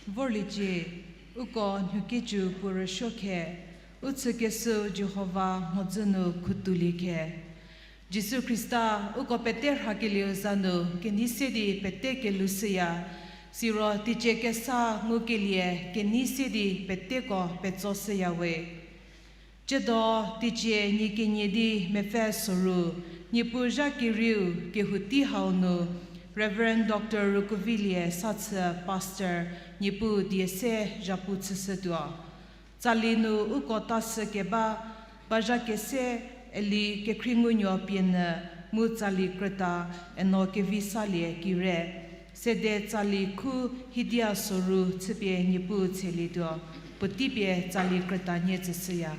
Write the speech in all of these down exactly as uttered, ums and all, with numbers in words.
Vorliecie, uko nhukecü puo rüsuo khe, u chükeshüu Jihova mhodzü nu khutoulie khe. Jisu Khrista, uko pete rhakelieu za nu kenei se di pete kelhoushüya, siro teicie kesa ngukelie kenei se di peteko petsoshüya we. Tsiedo teicie nie kenie di mepfü soru, Niepuu zha kerieu kehou tei hau nu, Reverend Doctor Rukuvilie Sachü, Pastor, Niepuu die se zhapu chüshütuo. Tsali nu uko ta sü keba, bazha kese, Eli Kekhriengunuo Pienyü, mu tsali krüta, Eno Kevisalie Kire, sede tsali khu Hidia Soru chüpie Niepuu tselietuo, puotei pie tsali krüta nie tsüshüya.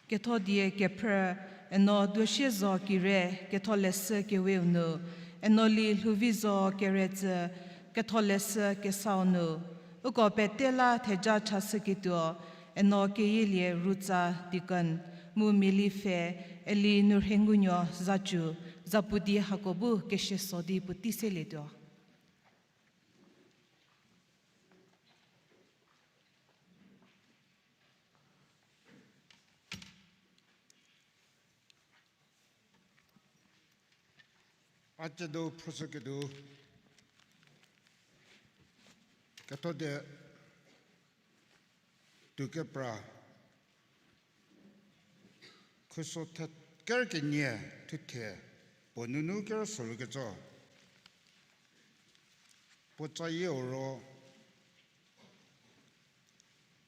Ketho die kephrü, eno Duoshiezo Kire, ketholeshü keweu nu, eno Lilhouvizo Keretsü, ketholeshü kesau nu, uko pete la theja chashüketuo, eno Keyielie Rutsa Deacon, mu miali pfhe, Eli Nurhengunuo Zacu, zapu di hako bu keshieso di puotei selietuo. A tsiedo phrüshüketuo, ketho die tuo kepra, khuso the-, ker kenie thuthe, puo nunu kerüsuo rükecü. Puo cayieu ro,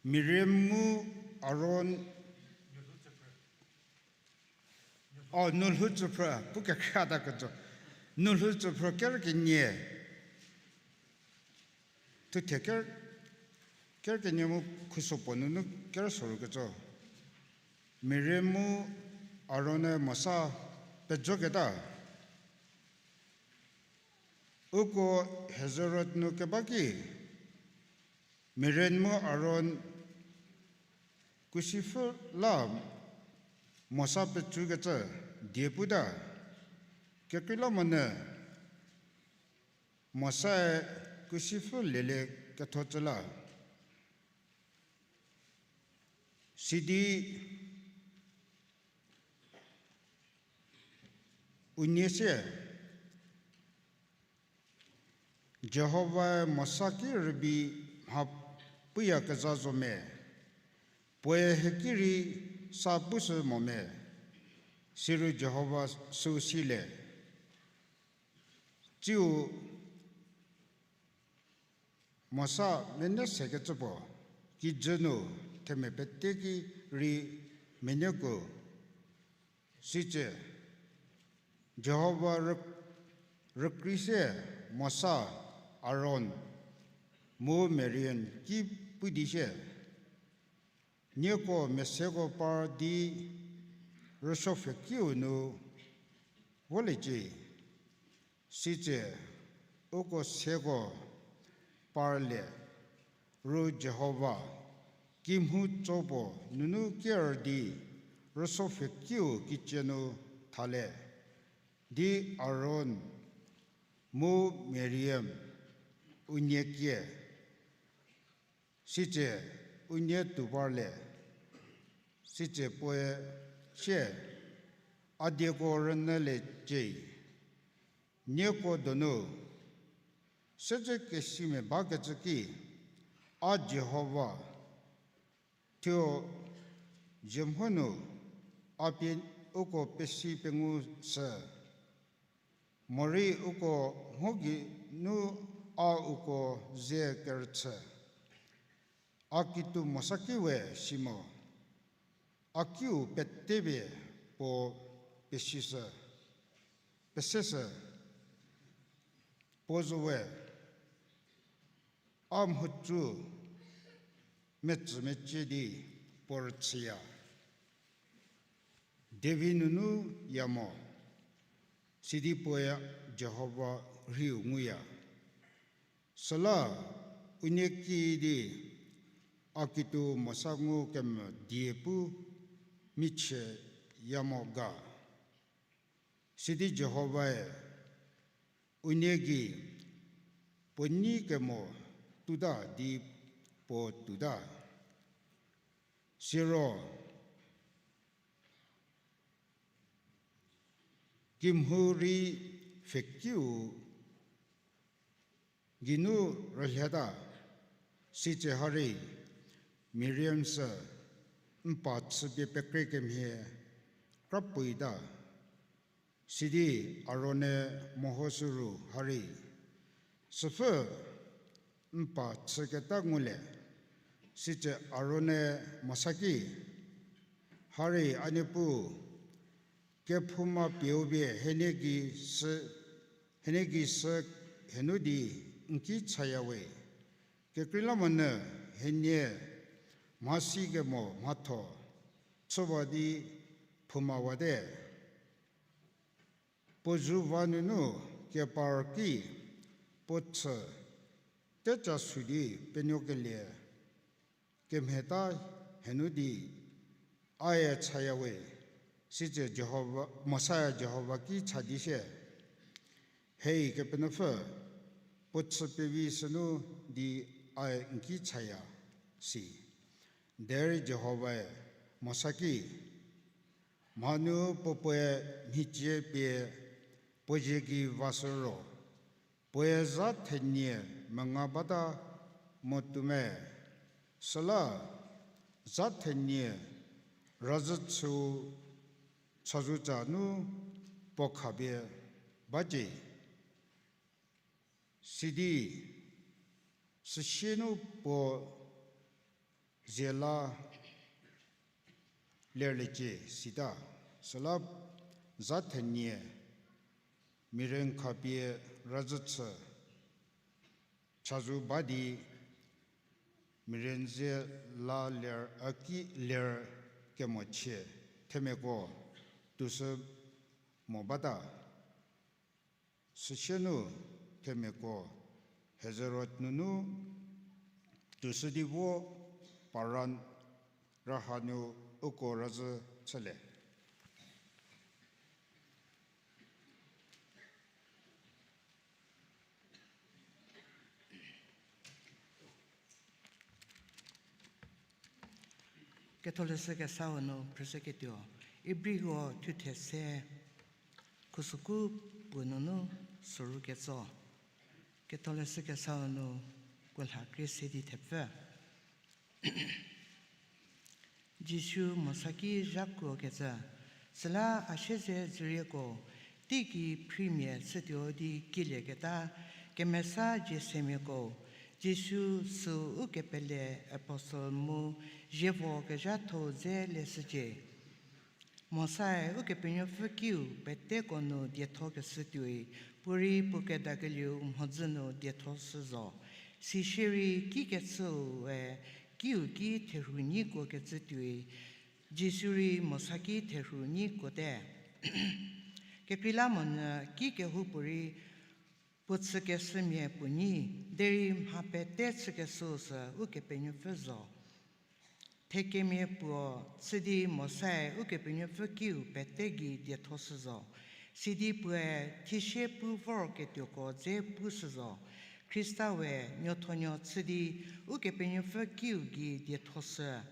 Miriam mu Aron, o, nulhou tsüphrü, pu kekhrata kecü. Nulhou tsüphrü kerü kenie. Thuthe ker, kerü kenie mu khuso puo nunu kerüsuo rükecü. Miriam mu Aron-e Mosa pejoketa, uko Hazeroth nu keba ki, Miriam mu Aron kusipfü la Mosa pecükecü die puta. Kekreilamonyü Mosae kusipfü lele ketho cü la. Sidi unie sie, Jihovae Mosa ki rübei mha puyakezha zo me, puoe haki rei sa pushü mo me, siro Jihova süu silie. Tsiu Mosa mene sekecü puo, kijü nu themia pete ki rei meneko. Sitse, Jihova rü-, rükrei sie Mosa, Aron, mu Miriam ki pu di sie, nieko meseko par di rüsuopfhekiu nu voliecie. Sitse uko seko parlie, ru Jihova kimhutso puo nunu ker di rüsuopfhekiu kicie nu thalie, di Aron mu Miriam unie kie. Sitse unie tuo parlie, sitse puoe sie, a dieko rünyüliecie, nieko donu seziekesimia bakecü ki, a Jihova thuo zie mho nu a pie uko pesi pengu sü, morei uko mho geinu a uko ze kerüchü. A kituo Mosa ki we si mo, a kiu petepie puo pesishü, peseshü, puo zo we, a mhodzü metsümecie di puo rüchüya. Devi nunu ya mo, sidi puoe Jihova rhiu nguya. Süla unie kiüdi a kituo Mosa ngu kemo die pu michie ya mo ga. Sidi Jihovae unie gei puo nyi kemo tuota di puo tuota. Siro kimhurei pfhekiu geinu rülheta, sitse ha rei Miriam sü n pa chüpie pekre kemhie krapuota. Sidi Aron-e mehoshü ru ha rei, süpfü n pa chüketa ngulie. Sitse Aron-e Mosa ki, ha rei a Niepuu, kephouma pieu pie henie gei sü, henie gei sü henu di n ki chaya we. Kekreilamonyü henie mhasi kemo mhatho chüwa di phoumawate. Puo zu va nunu kepar ki puo chü teca sü di penuokelie kemheta henu di ae chaya we. Sitse Jihova, Mosae Jihova ki cha di sie, hei Kepenuopfü, puo chü pevi sünu di ae n ki chaya, si. Derei Jihovae Mosa ki, mhanu puo puoe mhicie pie puo zie gei vashü ro, puoe zha thenie menga bata mo tuo me. Süla zha thenie razhü chüu chazutsa nu puo khapie bacie, sidi süsie nu puo zie la lerliecie sita, süla za thenie miren khapie razhü chü, chazou ba di miren zie la ler, a ki ler kemochie themiako tuoshü mo bata. Süsie nu themiako Hazerot nunu tuoshü di vo Paran raha nu uko razhü chülie. Ketholeshü Kesau nu phrüshüketuo, Ibriko thuthe se, khusüku puo nunu soru ketso. Ketholeshü Kesau nu puo lha krie se di thepfü. Jisu Mosa ki zhakuokecü, süla a siezedzürieko teigei phrimia chütuo di kilieketa kemesa Getsemiako, Jisu süu ukepele apostel mu zievo kezhatho dze leshücie. Mosae Ukepenuopfü kiu peteko nu diethokeshü tuoi, puorei puo kedakelieu mhodzü nu diethoshü zo. Sisierei kikechüu we kiu ki therhu nyi kuokecü tuoi, Jisu rei Mosa ki therhu nyi kuote. Kekreilamonyü kikehoupuorei puo chükeshümia puo nyi, derei mha pete chükeshüu sü Ukepenuopfü zo. Thekemia puo chü di Mosae Ukepenuopfü kiu pete gei diethoshü zo. Sidi puoe thiesie pu vorketuoko dze pushü zo. Khrista we nuothonuo chü di Ukepenuopfü kiu gei diethoshü.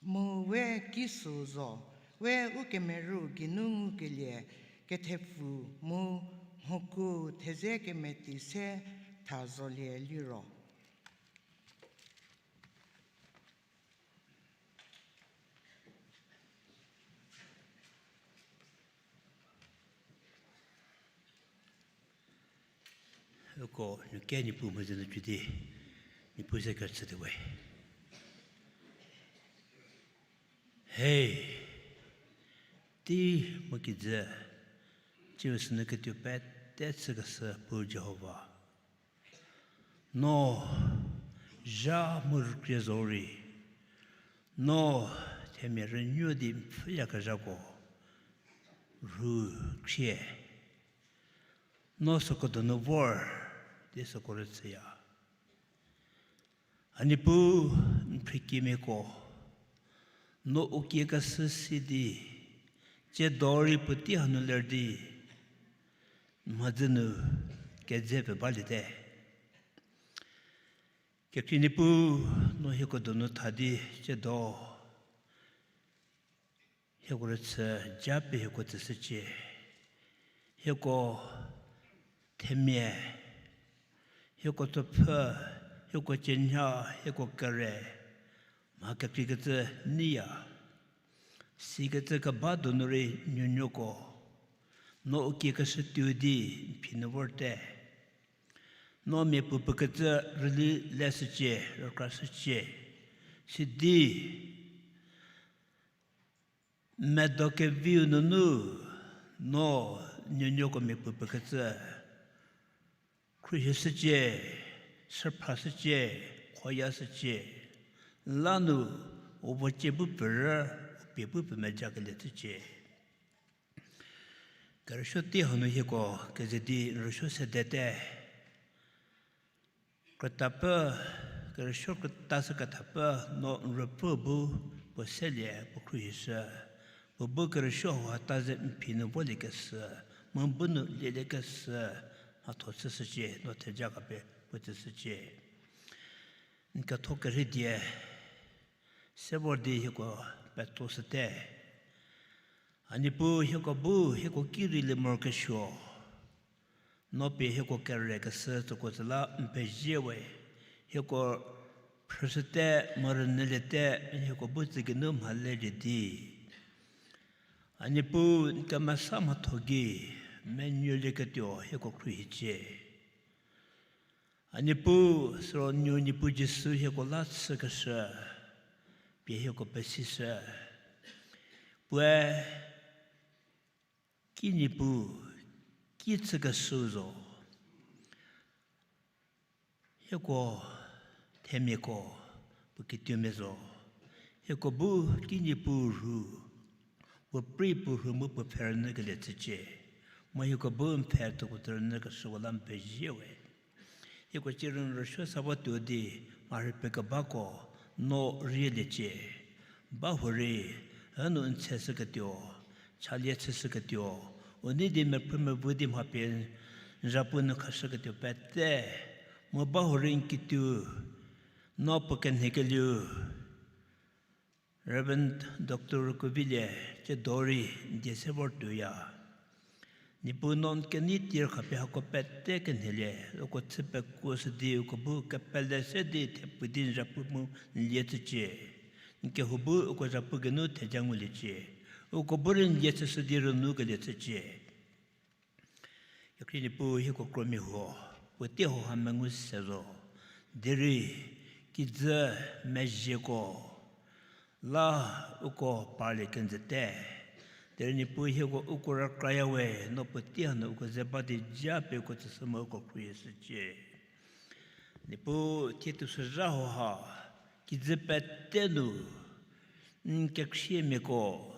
Mu we ki süu zo, we ukemerü geinu ngukelie kethepfu mu mhokuo thedze kemeti se tha zolie liro. Uko nuke Niepuu mhodzü nu cü di, Niepuu ze kerüchü tuowe. He, tei mu kijü, tsiu sünu ketuo pete chükeshü Puo Jihova, no zha mu rükrie zorei, no themia rünuo di pfhüyakezhako rhu khrie. No süko donu vor di süko rüchüya. A Niepuu, n phrikemiako, no u kiekeshü si di, tsiedo rei puotei hanu ler di, n mhodzü nu kedze pie baliete. Kekhrie Niepuu, no hieko donu tha di tsiedo hieko rüchü japie hieko tsüshücie. Hieko themia, hieko tsopfü, hieko cienya, hieko kere, mha kekreikecü neiya. Sikecü keba donu rei nuonuoko, no u kiekeshü tuo di n phi nu vorte. No miapuo puo kecü rüli leshücie, rükrashücie. Sidi medo keviu nunu, no nuonuoko miapuo puo kecü khruohishücie, süphrashücie, khoyashücie. Lanu, u vocie bu pfürü, u pie bu pfü mejakelie chücie. Kerüsuo tei hanu hieko keze di n rüsuo sedete. Krütapfü, kerüsuo krüta sü kethapfü, no n ruopfü bu puo selie puo khruohishü. Puo bu kerüsuo hauha ta ze n phi nu voliekeshü, mu bu nu lieliekeshü, mhatho chüshücie, no theja khapie puo tsüshücie. N ketho kerhei die se vor di hieko petsoshüte. A Niepuu hieko bu hieko ki rei lie morokesuo. No pie hieko kerekeshü tsüko tsü la n pezie we, hieko phrüshüte, morünyüliete, hieko bu tsü geinu mha lelie di. A Niepuu n kemesa mhatho gei, menuolieketuo hieko khruohicie. A Niepuu, siro n nuo Niepuu Jisu hieko la chükeshü, pie hieko pesishü. Puoe ki Niepuu, ki chükeshü zo. Hieko themiako, puo kituomia zo. Hieko bu ki Niepuu rhu, puo prei puo rhu mu puo pfhe rünyükelie chücie. Mu hieko bu n pfhe tuokuo therünyükeshüko la n pezie we. Hieko cie rünyü rüsuo sa ba tuo di, mharhü pekebako, no rieliecie. Bahurei, hanu n tseshüketuo, chalie chüshüketuo, u nei di mephrü mevu di mha pie n zhapu nu khashüketuo pete, mu bahurei n kituo, no puo kenhekelieu, Reverend Doctor Kuvilie, tsiedo rei n die se vortuoya. Niepuu no n kenei tier khapie hako pete kenhelie, uko chü pekuoshü di uko bu kepele se di thepu di n zhapu mu n lie chücie. N kehou bu uko zhapu geinu theja nguliecie. Uko bu rei n lie chüshü di rünyükelie chücie. Kekhrie Niepuu hieko kromia huo, puotei hauha mengu se zo. Derei, kijü mezhieko la uko parlie kenjüte. Derei Niepuu hieko uko rükraya we, no puotei hanu uko ze ba di ja pie uko tsüshü mu uko khruohishücie. Niepuu thie teisozha hauha, kijü pete nu, n kekhriemiako,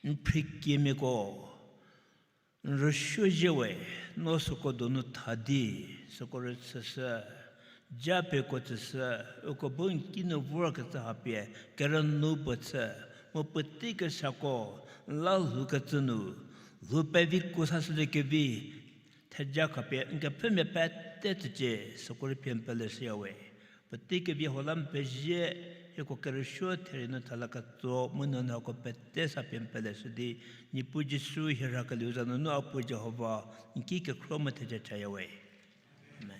n phrikiemiako, n rüsuo zhie we, no süko donu tha di, süko rüchüshü, ja pie uko tsüshü, uko bu n kinu vorkecü hapie, kerünu puo chü, mu puotei kesako, n la lhoukecü nu, lhou pevi kuo sashülie kevi, theja khapie n kepfümia pete tsücie, süko rei pie n peleshüya we. Puotei kevi hau la n pezie, hieko kerüsuo therie nu thalaketso, mu nunu hako pete sa pie n peleshü di, Niepuu Jisu hie rhakelieu za nunu a puo Jihova, n ki kekhro mu theja chaya we. Amen.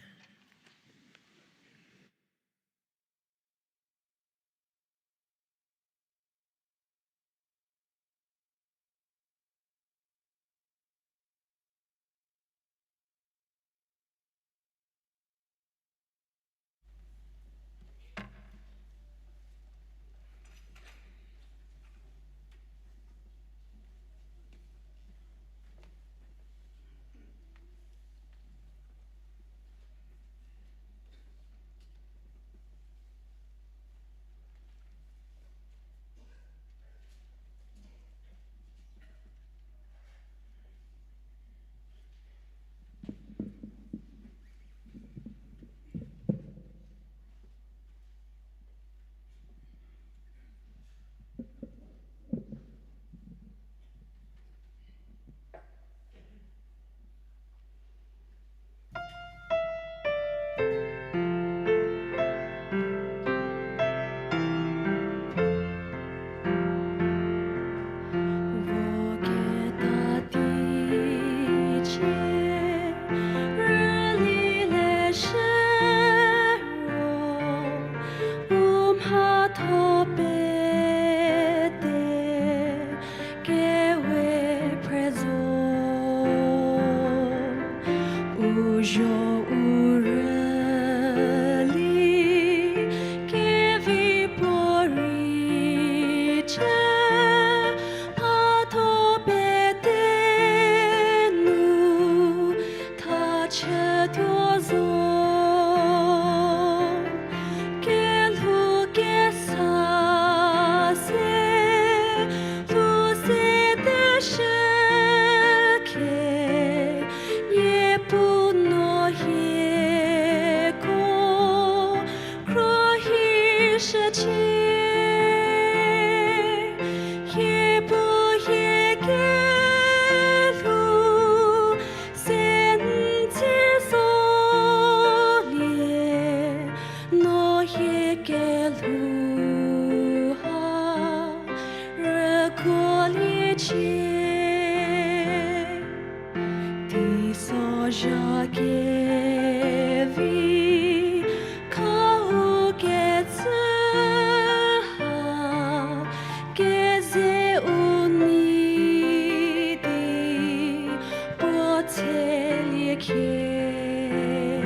Tselie khie,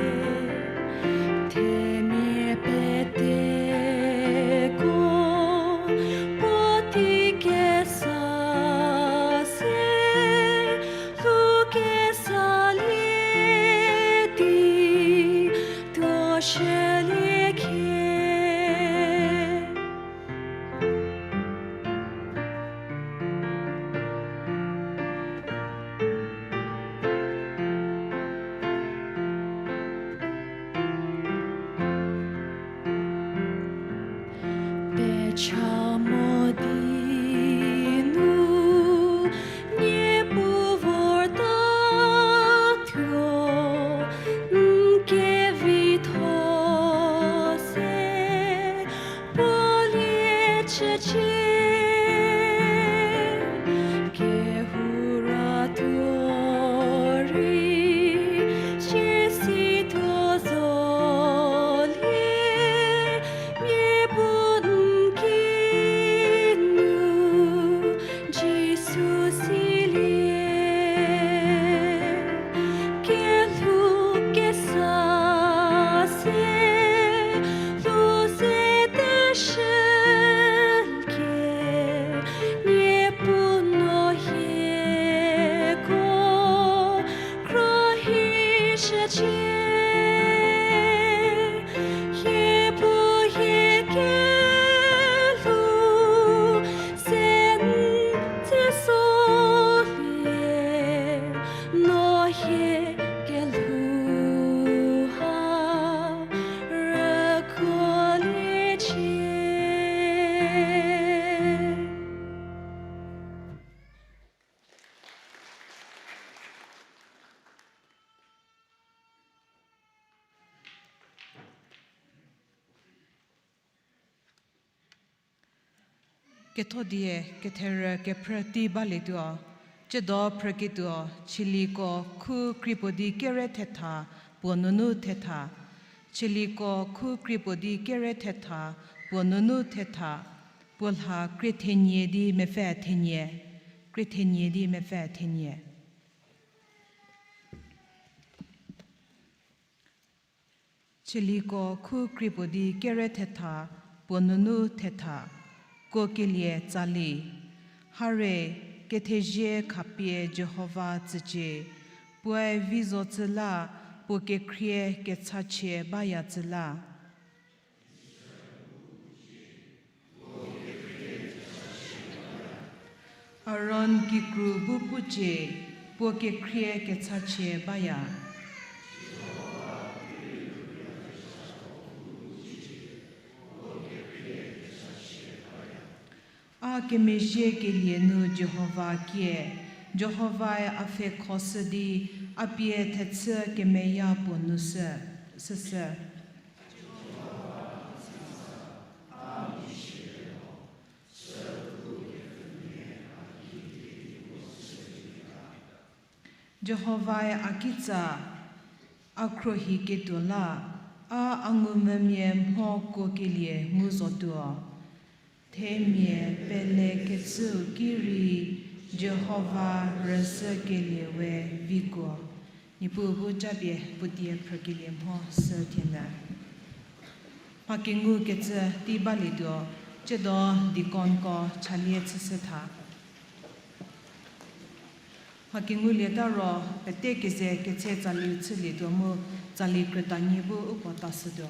themia peteko, puotei kesa se, lhou kesa lie di, tuo shülie khie. Pecha mo di nu, Niepuu vortatuo, n kevitho se, puo lie chücie, kehuratuo rei, sie situo zolie, mia bu n ki nu, Jisu silie, kelhou kesa se, lhou ze teshülie, Niepuu no hieko khruohishücie, hie bu hie kelhou se n tsesolie, no hie kelhou ha rüguoliecie. Kethodie ketherü kephrü tei balietuo, tsiedo phrüketuo, Tsaliko khu krie puo di kere thetha, puo nunu thetha. Tsaliko khu krie puo di kere thetha, puo nunu thetha, puo lha krie thenie di mepfü thenie, krie thenie di mepfü thenie. Tsaliko khu krie puo di kere thetha, puo nunu thetha, kuokelie tsali. Hare, kethezie khapie Jihova tsücie, puoe vi zo tsü la, puo kekhrie kechachie baya tsü la. Aron kikru bu pucie, puo kekhrie kechachie baya. A kemezhiekelie nu Jihova kie, Jihovae a pfhekhoshü di, a pie thechü kemeya puo nu sü, süsü. Jihovae a kitsa, a khruohiketuo la, a a ngumvümia mho kuokelie ngu zotuo. Themia pelekecüu ki rei Jihova rüzhükelie we vikuo. Niepuu bu japie puo die phrükelie mho sü thienyü. Mha kengukecü tei balietuo, tsiedo deaconko chalie chüshü tha. Mha kengulieta ro, pete keze ketse tsali chülietuo mu tsali krütanie bu uko tashütuo.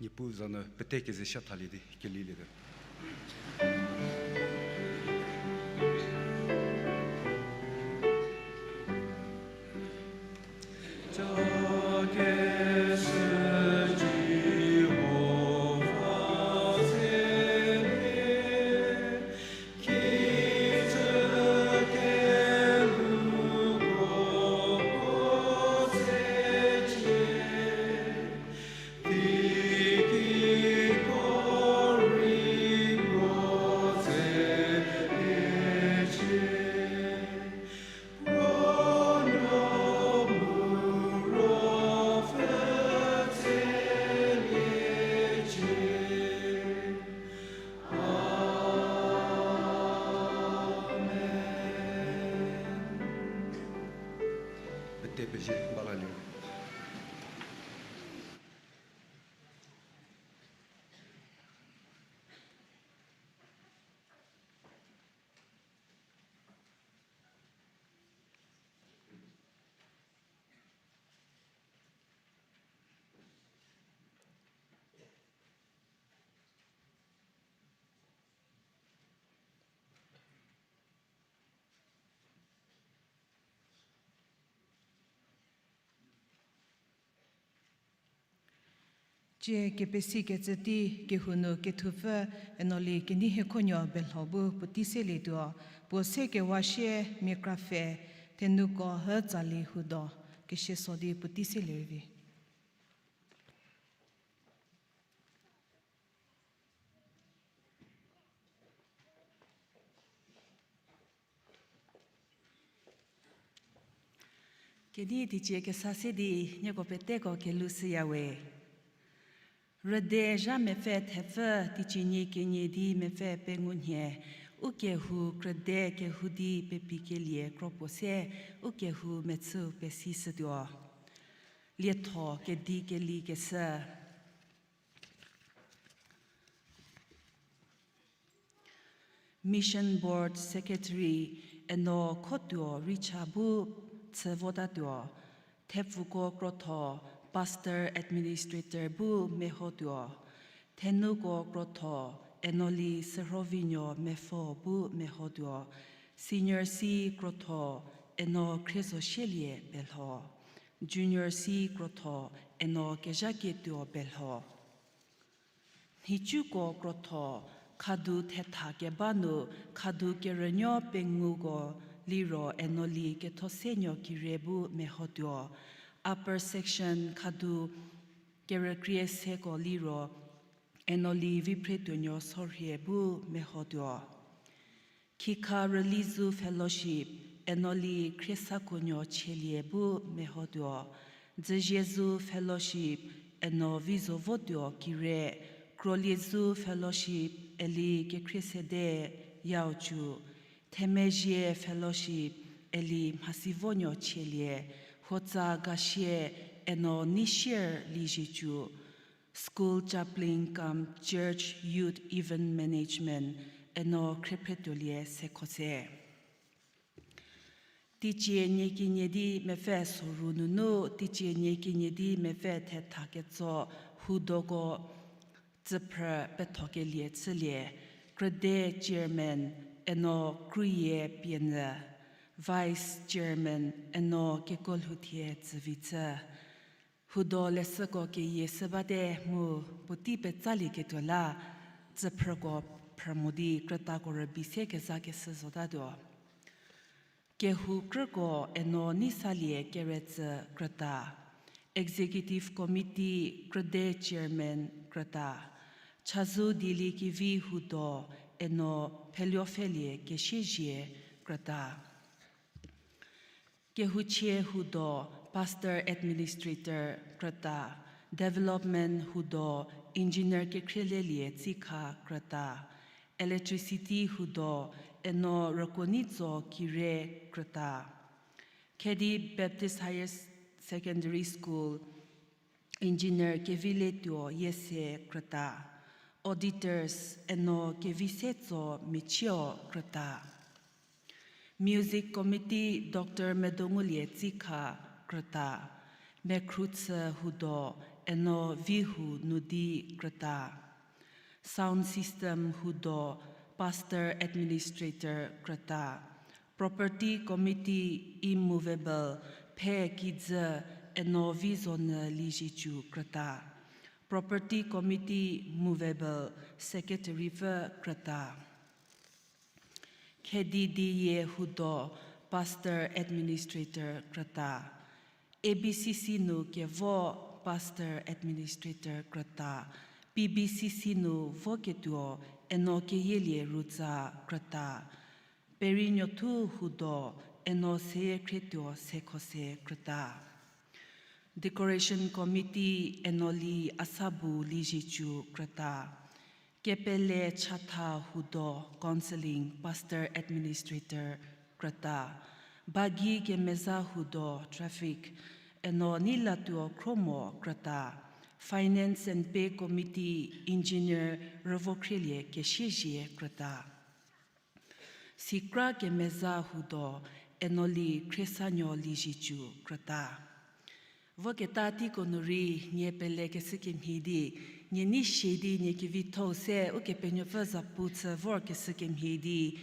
Niepuu za nu pete kezeshü thalie di kelilietuo. Pete pezie balalie. Tsie kepesikecü tei kehou nu kethupfü Enoli Keneihiekhonuo Belho bu puotei selietuo, puo se kewa sie mia kra pfhe, thenuko hü tsali hudo, kesie so di puotei selie rei vi. Kedi teicie kesa se di nieko peteko kelhou shüyawe. Rüde zha mepfü thepfü teicie nie kenie di mepfü pengou nhie, u kehou krüde kehou di pepikelie kro puo se, u kehou mechü pesishütuo. Lietho kedi keli keshü. Mission Board Secretary Eno Khotuo Richa bu chü votatuo, thepfuko krotho Pastor Administrator bu mehotuo, thenuko krotho Enoli Sürhovinuo Mepfo bu mehotuo, Senior C krotho Eno Khriezosielie Belho, Junior C krotho Eno Kezhakietuo Belho. Nhicuko krotho khadu thetha keba nu khadu kerünuo penguko liro Enoli Kethosenuo Kire bu mehotuo, Upper Section khadu kerükrie seko liro Enoli Viphretuonuo Sorhie bu mehotuo. Khikha Rülizu Fellowship Enoli Khriesakuonuo Chielie bu mehotuo, Dzüziezu Fellowship Eno Vizovotuo Kire, Kroliezu Fellowship Eli Kekhriesedetuo Yaocu, Themezhie Fellowship Eli Mhasivonuo Chielie, Huotsa Gasie Eno Neisier Liezietsu, School Chaplain cum Church Youth Event Management Eno Khriephretolie Sekhose. Teicie nie kenie di mepfü soru nunu teicie nie kenie di mepfü thetha ketso hudoko tsüphrü pethokelie chülie, krüde Chairman Eno Kruyie Pienyü, Vice Chairman Eno Kekolhouthie Tsüvitsa. Hudo leshüko keyie shü bate mu puotei petsalieketuo la, tsüphrüko phrü mo di krütako rübei se kezakeshü zotatuo. Kehou krüko Eno Neisalie Keretsü krüta, Executive Committee krüde Chairman krüta, chazou dieliekevi hudo Eno Pheluopfhelie Kesiezie krüta. Kehouchie hudo Pastor Administrator krüta, Development hudo Engineer Kekhrielie Tsikha krüta, Electricity hudo Eno Rükuoneitso Kire krüta, Khedi Baptist Higher Secondary School Engineer Kevilietuo Yiese krüta, Auditors Eno Kevisetso Michio krüta, Music Committee Doctor Medongulie Tsikha krüta, Mekhruchü hudo Eno Vihu Nudi krüta. Sound system hudo Pastor Administrator krüta. Property Committee immovable Phe Kidzü Eno Vizonyü Liezietsu krüta. Property Committee movable Secretary pfü krüta. Khedi Diyie hudo Pastor Administrator krüta. A B C C nu kevo Pastor Administrator krüta. P B C C nu voketuo Eno Keyielie Rutsa krüta. Perinuothu hudo Eno Seyiekhretuo Sekhose krüta. Decoration Committee Eno Li Asabu Liezietsu krüta. Kepele Chatha hudo Counselling Pastor Administrator krüta. Bagi Kemeza hudo Traffic Eno Neilatuo Khromo krüta. Finance and Pay Committee Engineer Rüvokhrielie Kesiezie krüta. Sikra Kemeza hudo Eno Li Khriesanuo Liezietsu krüta. Voketa teiko nu rei nie pelekeshü kemhie di, nie nei sie di nie kevitho-u se Ukepenuopfü zapu chü vorkeshü kemhie di,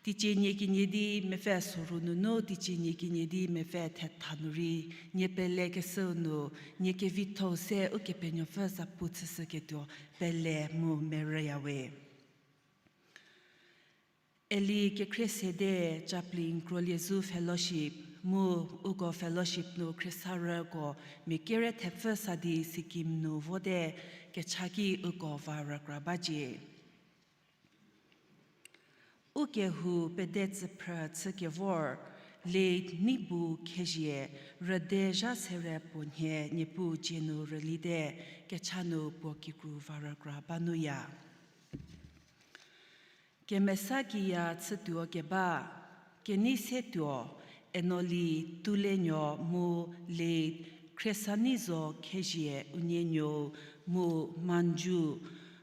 teicie nie kenie di mepfü soru nunu teicie nie kenie di mepfü thetha nu rei nie pelekeshüu nu, nie kevitho-u se Ukepenuopfü zapu chüshüketuo pele mu merüyawe. Eli Kekhriesede Chaplain Kroliezu Fellowship mu uko fellowship nu khriesarüko mia kere thepfü sa di Sikkim nu vote kechaki uko va rükra bacie. Ukehou pede tsüphrü chükevor, late Nibu Khezhie, rüde zha sere puo nhie Niepuu dzie nu rülite, kecha nu puo kikru va rükra ba nuya. Kemesa kiya chütuo keba, kenei setuo, Eno Li Tulenuo mu late Khriesanizo Khezhie unienuo mu Manju,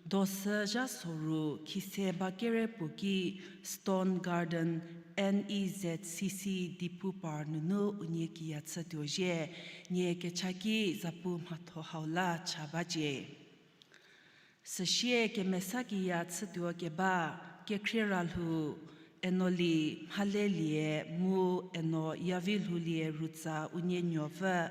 dosü zha soru khise ba kere puo ki Stone Garden N E Z C C Diphu par nunu unie kiya chütuo zhie, nie kechaki zapu mhatho hau la cha bacie. Süsie kemesa kiya chütuo keba, kekhrie ralhou, Eno Li Mhalelie mu Eno Yavilhoulie Rutsa unienuopfü,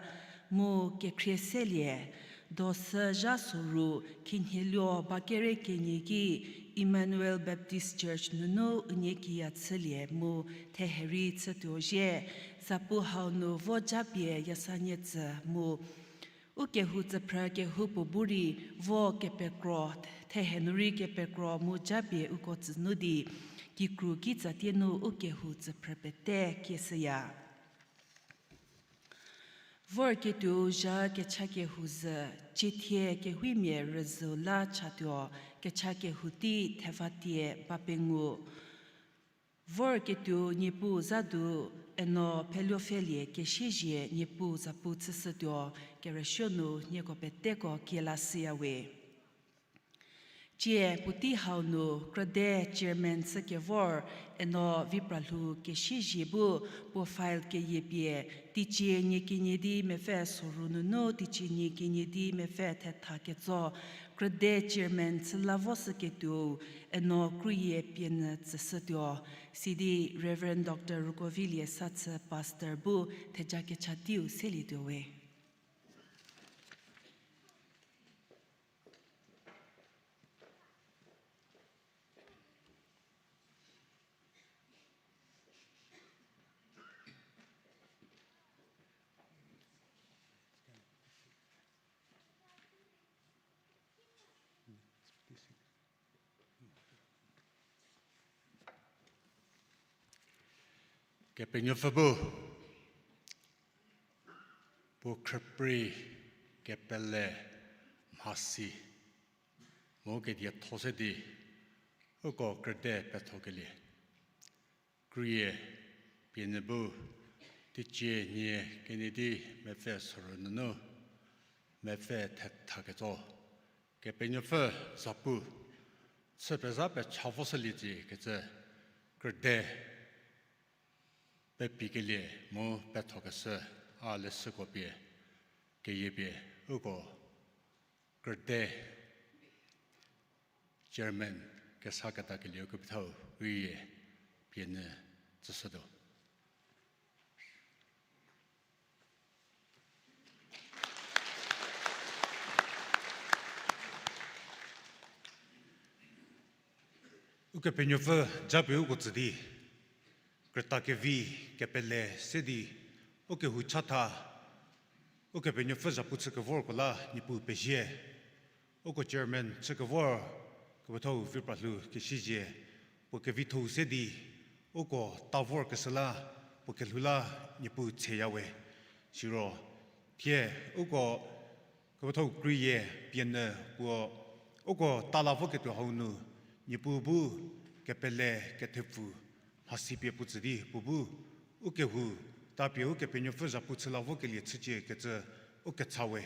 mu kekhrie selie, dosü zha soru khinhieluo ba kere kenie ki Emmanuel Baptist Church nunu unie kiya chülie mu theherei chütuo zhie, zapu hau nu vo japie yasanie tsü mu ukehou tsüphrü kehoupuo bu rei vo kepekro, thehe nu rei kepekro mu japie uko tsünu di, kikru kitsatie nu ukehou tsüphrü pete kieshüya. Vorketuo zha kecha kehou zhü, ciethie kehuimia rüzhüu la chatuo, kecha kehou tei thevatie ba pengou. Vorketuo Niepuu zha du, Eno Pheluopfhelie Kesiezie Niepuu zapu chüshütuo, kerüsuo nu nieko peteko kielashüyawe. Tsie puotei hau nu krüde chairman chükevor, Eno Vipralhou Kesiezie bu puo file keyiepie, teicie nie kenie di mepfü soru nunu teicie nie kenie di mepfü thetha ketso, krüde chairman chü la voshüketuou, Eno Krüyie Pienyü tsüshütuo. Sidi Reverend Doctor Rukovilie Sathü Pastor bu theja kecha teiu selietuo we. Kepenuopfü bu, puo khrüprei kepele mhasi mu kedietho se di, uko krüde pethokelie. Krüyie Pienyü bu, teicie nie kenie di mepfü soru nunu mepfü thetha ketso, Kepenuopfü zapu chü pezha pecha voshüliecie kecü krüde pepikelie mu pethokeshü a leshüko pie, keyiepie uko Chairman kesa ketakelieu kepethau rei pie nyü tsüshütuo. Ukepenuopfü japie uko tsü di, krüta kevi kepele se di, ukehou chatha, Ukepenuopfü zhapu chü kevorko la Niepuu pezie. Uko chairman chü kevor, kepethau Vipralhou Kesiezie, puo kevitho-u se di, uko ta vorkeshü la, puo kelhou la Niepuu tseyawe. Siro, thie, uko kepethau Krie pie nyü puo, uko ta la voketuo hau nu, Niepuu bu kepele kethepfu mhasi pie puo tsü di puo bu, ukehou, tapie Ukepenuopfü zhapu chü la vokelie chücie kecü, u kecha we,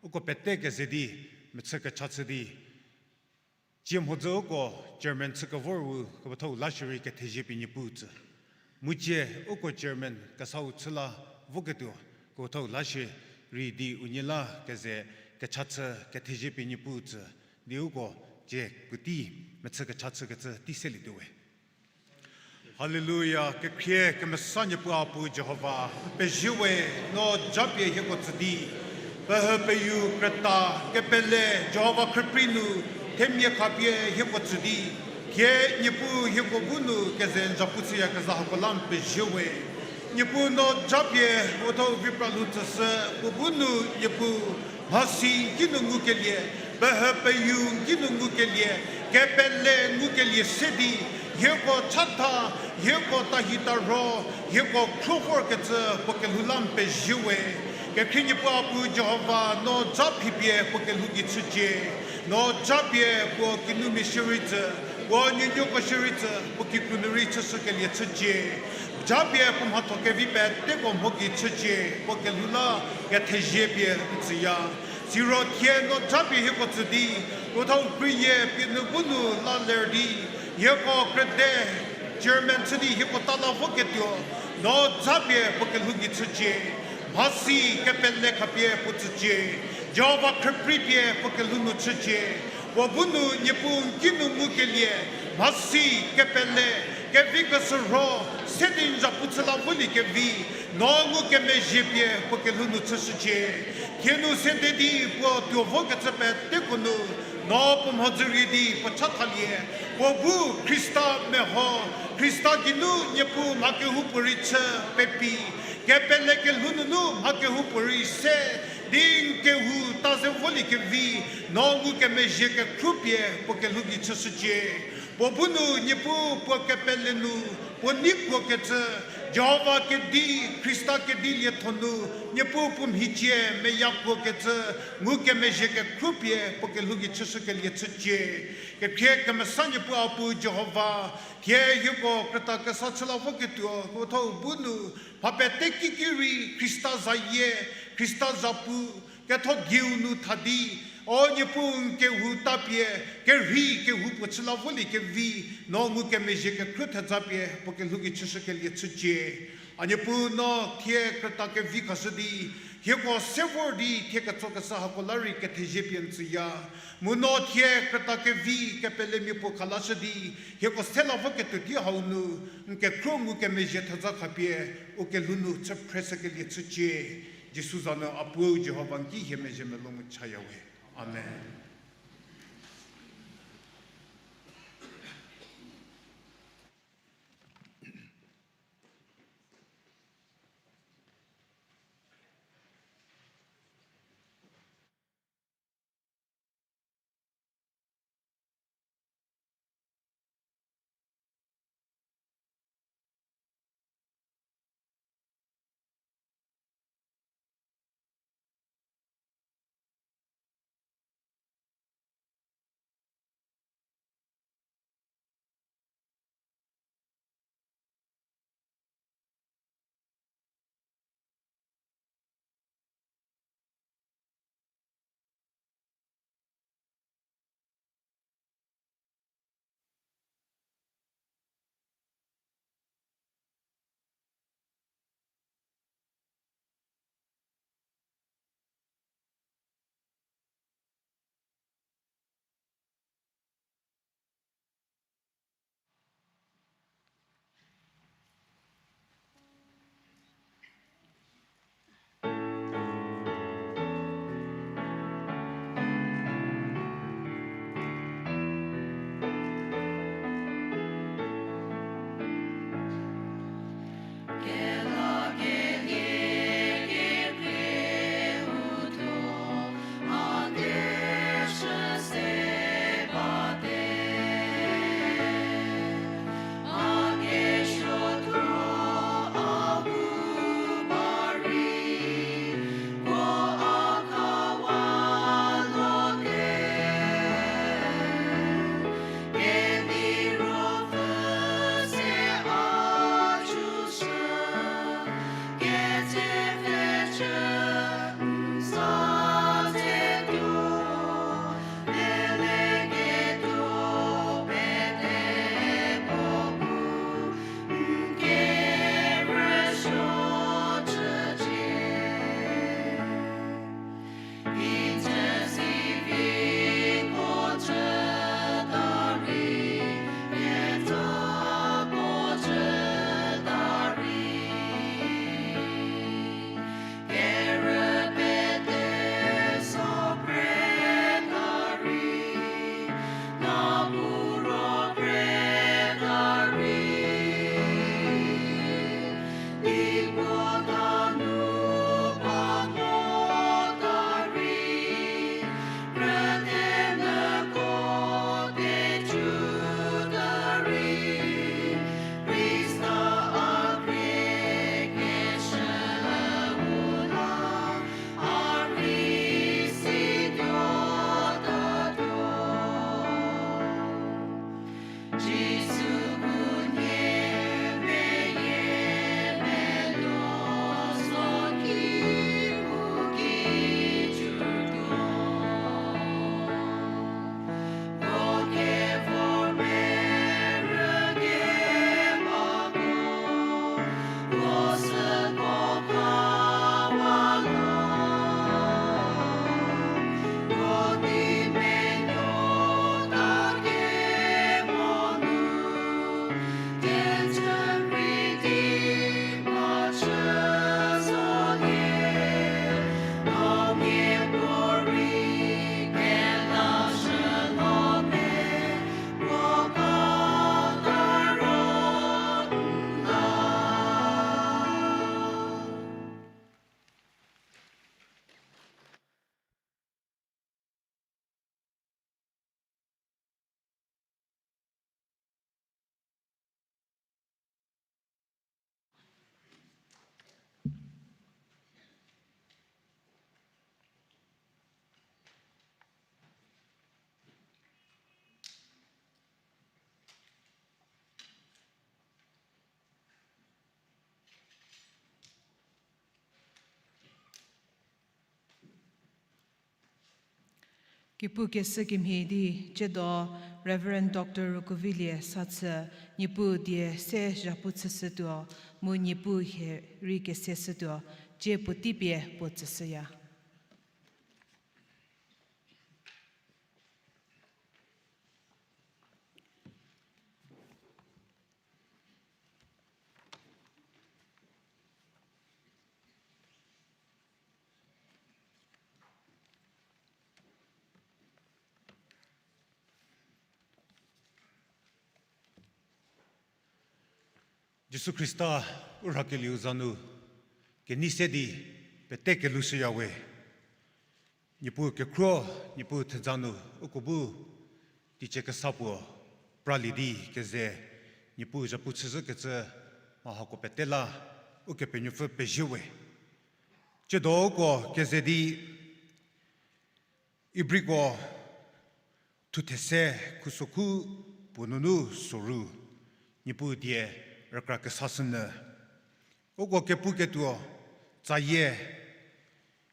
uko pete keze di, mechü kecha chü di, cie mhodzü uko chairman chü kevor-u kepethau la shierei kethezie pie Niepuu tsü. Mu cie uko chairman kesau chü la voketuo kepethau la shierei di unie la keze kecha chü kethezie pie Niepuu tsü. Di uko cie puotei mechü kecha chükecü tei selietuo we. Haleluya, kekhrie kemesa Niepuu a pu Jihova, n pezie we, no japie hieko tsü di, pehü peyu krüta kepele Jihova khrüprei nu, themia khapie hieko tsü di, thie Niepuu hieko bu nu keze n zhapu chüyakezha hako la n pezie we. Niepuu no japie, utho Vipralhou tsüshü, puo bu nu Niepuu, mhasi n ki nu ngukelie, pehü peyu n ki nu ngukelie, kepele ngukelie se di, hieko chatha, hieko tahi tarho, hieko khro vorkecü puo kelhou la n pezie we. Kekhrie Niepuu a pu Jihova no ja phipie puo kelhou gei chücie. No japie puo kinumia shierei tsü, puo nuonuoko shierei tsü, puo kikru nu rei chüshükelie chücie. Japie puo mhatho kevi peteko mho gei chücie, puo kelhou la kethezie pie n tsüya. Siro thie no japie hieko tsü di, kethau krie pie nu bu nu la ler di, hieko krüte chairman chü di hieko ta la voketuo, no japie puo kelhou gei chücie, mhasi kepele khapie puo tsücie, Jihova khrüprei pie puo kelhou nu chücie, puo bu nu Niepuu n ki nu ngukelie, mhasi kepele, kevi kesürho, se di n zhapu chü la volie kevi, no ngukemezhie pie puo kelhou nu chüshücie. Thie nu sede di puo tuo vokecü peteko nu, no puo mhodzü rie di puo chathalie, puo bu Khrista meho, Khrista geinu Niepuu mha kehoupuorei chü pepi, kepele kelhou nunu mha kehoupuorei se di n kehou ta ze volie kevi, no ngukemezhie kekhru pie puo kelhou gei chüshücie. Puo bu nu Niepuu puo kepele nu, puo neikuokecü, Jihova kedi, Khrista kedi lietho nu, Niepuu puo mhicie meyakuokecü, ngukemezhie kekhru pie puo kelhou gei chüshükelie chücie. Kekhrie kemesa Niepuu a pu Jihova, thie hieko krüta kesa chü la voketuo, kethau bu nu, mha pete kiki rei Khrista zayie, Khrista zhapu, ketho dieu nu tha di, o Niepuu n kehou tapie, kerhei kehoupuo chü la volie kevi, no ngukemezhie kekhru thejapie puo kelhou gei chüshükelie chücie. A Niepuu no thie krüta kevi khashü di, hieko se vor di thie ketsokeshü hako la rei kethezie pie n tsüya. Mu no thie krüta kevi kepelemia puo khalashü di, hieko se la voketuo tei hau nu, n kekhro ngukemezhie theja khapie, u kelhou nu chü phreshükelie chücie. Jisu za nu a puou Jihova n ki hie mezhie melou mu chaya we. Amen. Kepu keshü kemhie di, tsiedo Reverend Doctor Rukuvilie Sathü, Niepuu die se zhapu chüshütuo, mu Niepuu hie rei kese shütuo, tsie puotei pie puo tsüshüya. Jisu Khrista u rhakelieu za nu kenei se di pete kelushüya we. Niepuu kekhruo, Niepuu theja nu uko bu teicie kesa puo pralie di keze Niepuu zhapu chüzhükecü mha hako pete la Ukepenuopfü pezie we. Tsiedo uko keze di Ibriko thuthe se khusokhu puo nunu soru, Niepuu die rükra kesashünyü. Uko kepuketuo tsayie,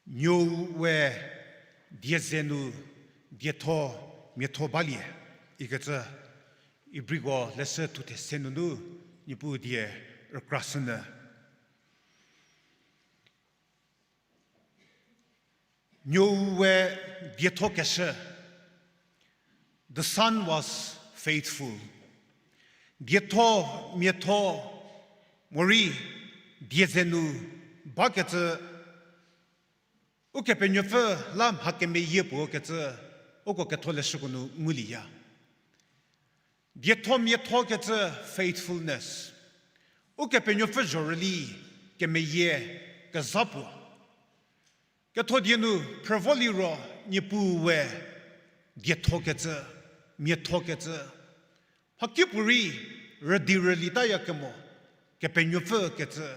Nuou we die ze nu dietho miatho balie ikecü, Ibriko leshü thuthe se nunu Niepuu die rükrashünyü. Nuou we dietho keshü, the son was faithful. Dietho miatho morei die ze nu bakecü, Ukepenuopfü la mha kemeyie puo kecü, uko ketholeshüko nu ngulieya. Dietho miatho kecü faithfulness. Ukepenuopfü zhorüli kemeyie kezha puo. Ketho die nu phrüvo liro Niepuu we dietho kecü, miatho kecü. Mhakipuorei rüdi rüli taya kemo, Kepenuopfü kecü,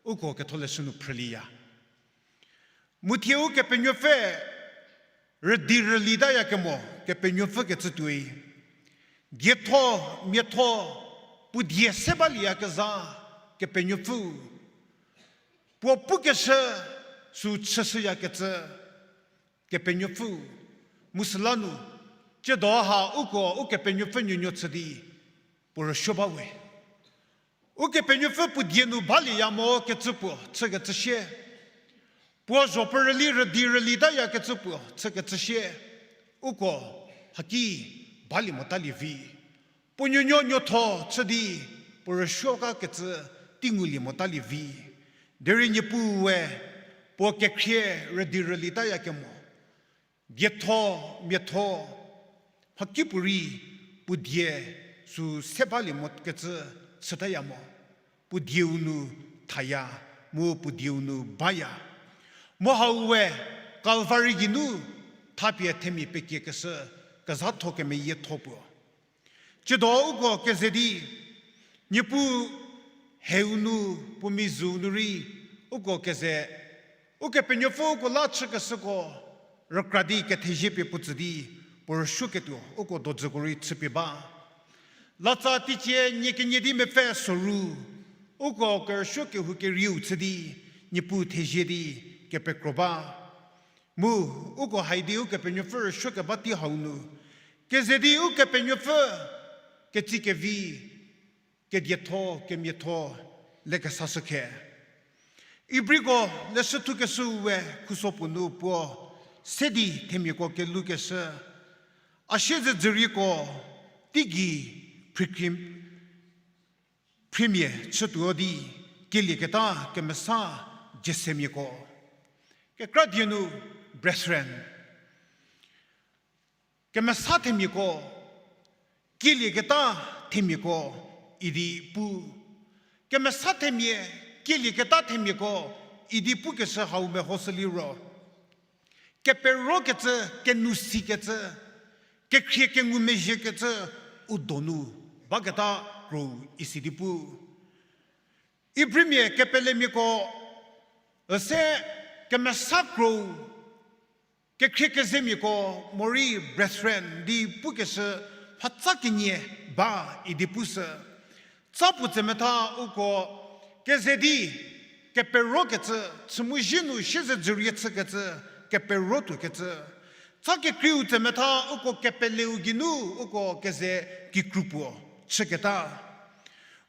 uko ketholeshü nu phrülieya. Mu thie Ukepenuopfü rüdi rüli taya kemo, Kepenuopfü kecü tuoi. Dietho, miatho, puo die se balieyakezha, Kepenuopfü. Puo pukeshü, sü chüshüyakecü, Kepenuopfü. Mu süla nu, tsiedo ha uko Ukepenuopfü nuonuo chü di, puo rüsuo ba we. Ukepenuopfü puo die nu balieya mo kecü puo chükecü sie. Puo zho perüli rüdi rüli tayakecü puo chükecü sie. Uko haki balie motalie vi. Puo nuonuo nuotho chü di puo rüsuo kakecü tei ngulie motalie vi. Derei Niepuu we puo kekhrie rüdi rüli tayakemo. Dietho, miatho, mhakipuorei puo die sü se balie mokecü chütaya mo. Puo dieu nu thaya, mu puo dieu nu baya. Mu hau we Kalvari geinu thapie themia pekiekeshü kezhatho kemeyietho puo. Tsiedo uko keze di, Niepuu heu nu, puo mizu nu rei, uko keze, Ukepenuopfü uko la chükeshüko, rükra di kethezie pie puo tsü di, puo rüsuoketuo, uko dodzüko rei chüpie ba. Latsa teicie nie kenie di mepfü soru, uko kerüsuo kehou kerieu chü di, Niepuu thezie di, kepekro ba. Mu, uko hai di Ukepenuopfü rüsuo keba tei hau nu, keze di Ukepenuopfü ketsi kevi, kedietho, kemiatho, lekesashü khe. Ibriko leshü thukeshü we khuso puo nu puo, se di themiako kelukeshü. A siezedzürieko, teigei, phrikhri, phriemia chütuo di, kelieketa kemesa jesemiako. Kekra die nu, brethren. Kemesa themiako, kelieketa themiako idi pu. Kemesa themia, kelieketa themiako idi pukeshü hau mehoshü liro. Keperokecü, kenusikecü, kekhrie kengumezhiekecü, u donu baketa kro isi di pu. Ibrimia kepelemiako, üse kemesa kro, kekhrie kezemiako morei brethren di pukeshü phatsa kenie ba idi pushü. Tsa puo tsemetha uko keze di keperokecü, chümuzhie nu siezedzürie chükecü, kepero tuokecü. Tsa kekreiu tsemetha uko kepeleu geinu uko keze kikru puo chüketa.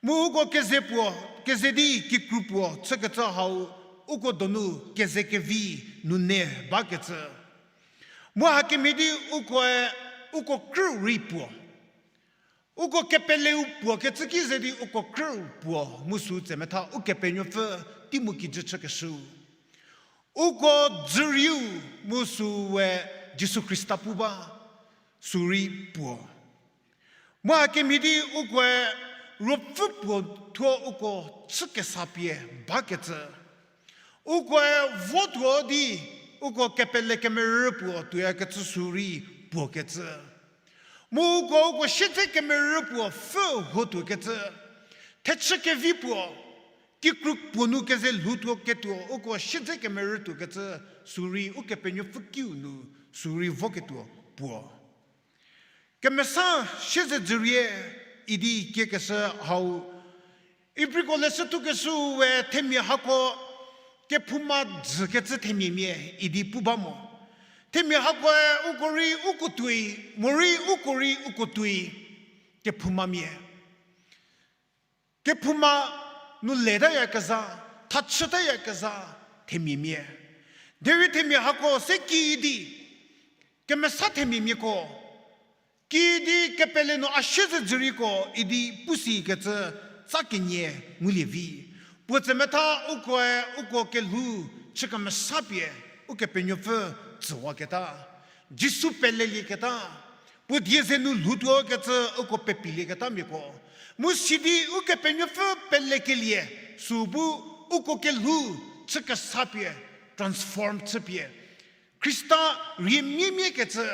Mu uko keze puo, keze di kikru puo chükecü hau uko donu keze kevi nunu bakecü. Mu hakemhie di ukoe uko krü rei puo. Uko kepeleu puo kecü ki ze di uko krü puo mu sü tsemetha Ukepenuopfü tei mu kijü chükeshüu. Uko dzürieu mu süu we Jisu Khrista pu ba, sü rei puo. Mu hakemhie di ukoe ruopfü puo thuo uko chü kesa pie bakecü. Ukoe votuo di uko kepele kemerü puo tuoyakecü sü rei puo kecü. Mu uko, uko siedze kemerü puo pfü huo tuokecü. Thechü kevi puo, kikru puo nu keze lhoutuo ketuo, uko siedze kemerü tuokecü, sü rei Ukepenuopfü kiu nu, sü rei voketuo puo. Kemesa siedze dzürie idi kiekeshü hau. Ibriko leshü thukeshü we themia hako kephouma dzükecü themiamia idi pu ba mo. Themia hakoe uko rei uko tuoi, morei uko rei uko tuoi, kephoumamia. Kephouma nu letayakezha, thachütayakezha themiamia. Derei themia hako se kiüdi, kemesa themiamiako, kiüdi kepele nu a siedze dzüriko idi pusikecü tsa kenie ngulie vi. Puo tsemetha ukoe uko kelhou chü kemesa pie Ukepenuopfü tsüwaketa. Jisu pelelieketa. Puo die ze nu lhoutuokecü uko pepilieketamiako. Mu sidi Ukepenuopfü pelekelie, sü bu uko kelhou chü kesa pie, transform chüpie. Khrista rie miemiekecü,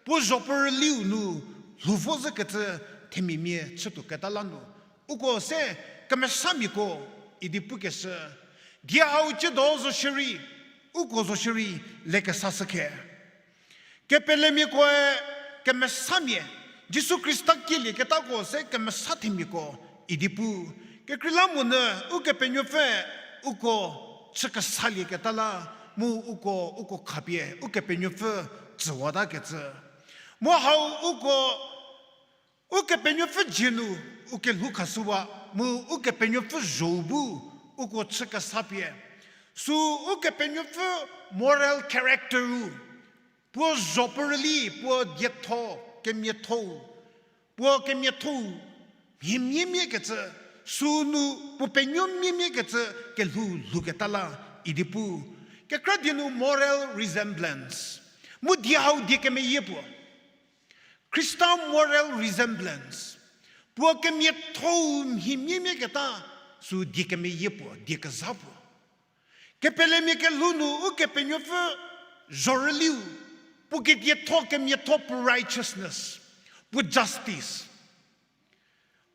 puo zhopuo rüliu nu lhou vo zhükecü themiamia chütuoketa la nu. Uko se kemesamiako idi pukeshü. Die hau tsiedo zo shierei, uko zo shierei lekesashükhe. Kepelemiakoe kemesamia, Jisu Khrista kielieketako se kemesa themiako idi pu. Kekreilamonyü Ukepenuopfü uko chü kesalieketa la, mu uko, uko khapie Ukepenuopfü tsüwatakecü. Mu hau uko Ukepenuopfü dzie nu u kelhou khashüwa, mu Ukepenuopfü zho-u bu uko chü kesa pie. Sü Ukepenuopfü moral character-u, puo zhopuo rüli, puo dietho kemiatho-u, puo kemiatho-u mhie miemiekecü, sünu puo penuo miemiekecü kelhou lhouketa la idi pu. Kekra die nu moral resemblance. Mu die hau die kemeyie puo. Khrista moral resemblance. Puo kemiatho-u mhie miemieketa, sü die kemeyie puo, die kezha puo. Kepelemia kelhou nu Ukepenuopfü zhorüliu, puo kedietho kemiatho puo righteousness, puo justice.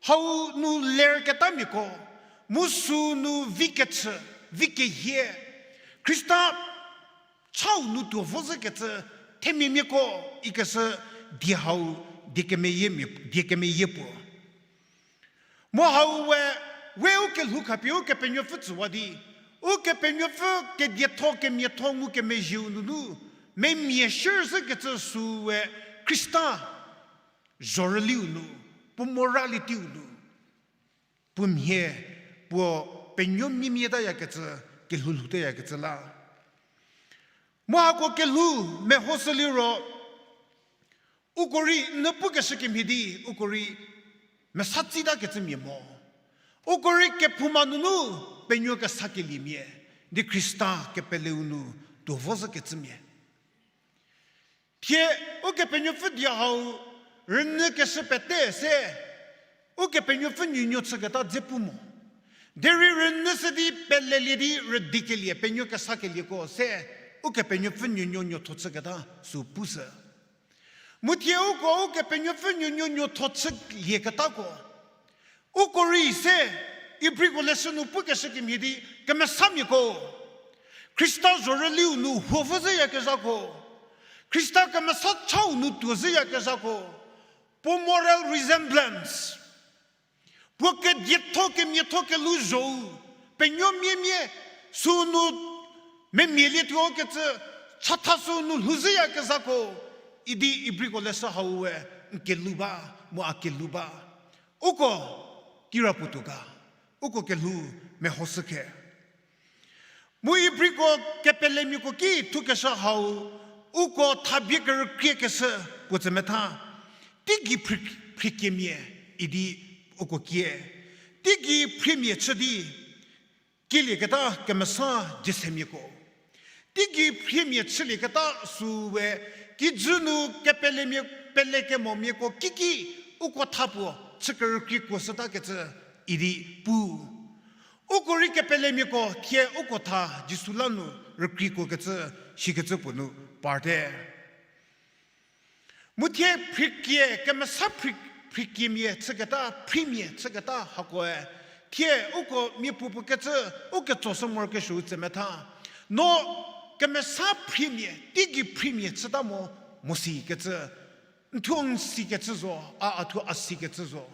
Hau nu lerketamiako, mu sünu vi kechü, vi kehie. Khrista chau nu tuo vo zhükecü themiamiako ikeshü die hau die kemeyie mia, die kemeyie puo. Mu hau we, we u kelhou khapie Ukepenuopfü tsüwa di, Ukepenuopfü kedietho kemiatho ngukemezhieu nunu, memia shürzhükecü sü we Khrista zhorüliu nu, puo morality-u nu, puo mhie, puo penuo miemietayakecü, kelhou lhouteyakecü la. Mu hako kelhou mehoshü liro, uko rei n pukeshü kemhie di, uko rei mesa tsitakecümia mo. Uko rei kephouma nunu penuo kesakeliemia, di Khrista kepeleu nu tuo vo zhükecümia. Thie Ukepenuopfü die hau rünyükeshü pete se, Ukepenuopfü nuonuo chüketa dze pu mo. Derei rünyüshü di pelelie di rüdikelie penuo kesakelieko se, Ukepenuopfü nuonuo nuotho chüketa sü pushü. Mu thie uko Ukepenuopfü nuonuo nuotho chülieketako, uko rei se, Ibriko leshü nu pukeshü kemhie di, kemesamiako, Khrista zhorüliu nu huo vo zhüyakezhako, Khrista kemesa chau nu tuo zhüyakezhako, puo moral resemblance, puo kedietho kemiatho kelhou zho-u, penuo miemie, sünu memia lietuo kecü, Chatha sü nu lhouzhüyakezhako, idi Ibriko leshü hau we n kelhou ba, mu a kelhou ba. Uko kirapuo tuo ga, uko kelhou mehoshü khe. Mu Ibriko kepelemiako ki thukeshü hau, uko thabie kerükriekeshü puo tsü metha, teigei phrie-, phriekiemia idi uko kie. Teigei phriemia chü di, kielieketa kemesa jesemiako. Teigei phriemia chülieketa sü we, kijü nu kepelemia, pelekemomiako kiki, uko tha puo chü kerükriekuo shütakecü idi pu. Uko rei kepelemiako thie uko tha Jisu la nu rükriekuokecü, shikecü puo nu parte. Mu thie phriekie, kemesa phrie-, phriekiemia chüketa, phriemia chüketa hakoe, thie uko miapuo puo kecü, u ketsoshü morokesuou tsü metha. No kemesa phriemia, teigei phriemia chüta mo, mo sikecü, n thuo n sikecü zo, a, a thuo a sikecü zo.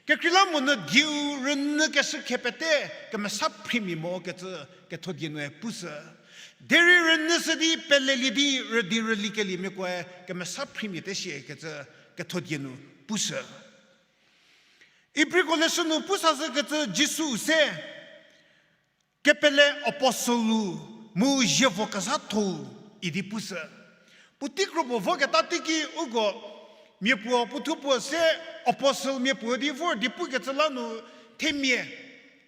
Kekreilamonyü dieu rünyükeshü khe pete kemesa phriemia mo kecü kethodie nue pushü. Derei rünyüshü di pelelie di rüdi rülikeliemiakoe kemesa phriemia te shie kecü kethodie nu pushü. Ibriko leshü nu pusazhükecü Jisu se kepele apostleu mu zievo kezhatho idi pushü. Puotei kro puo voketa teiki uko miapuo puothuo puo se apostle miapuo di vor di pukecü la nu themia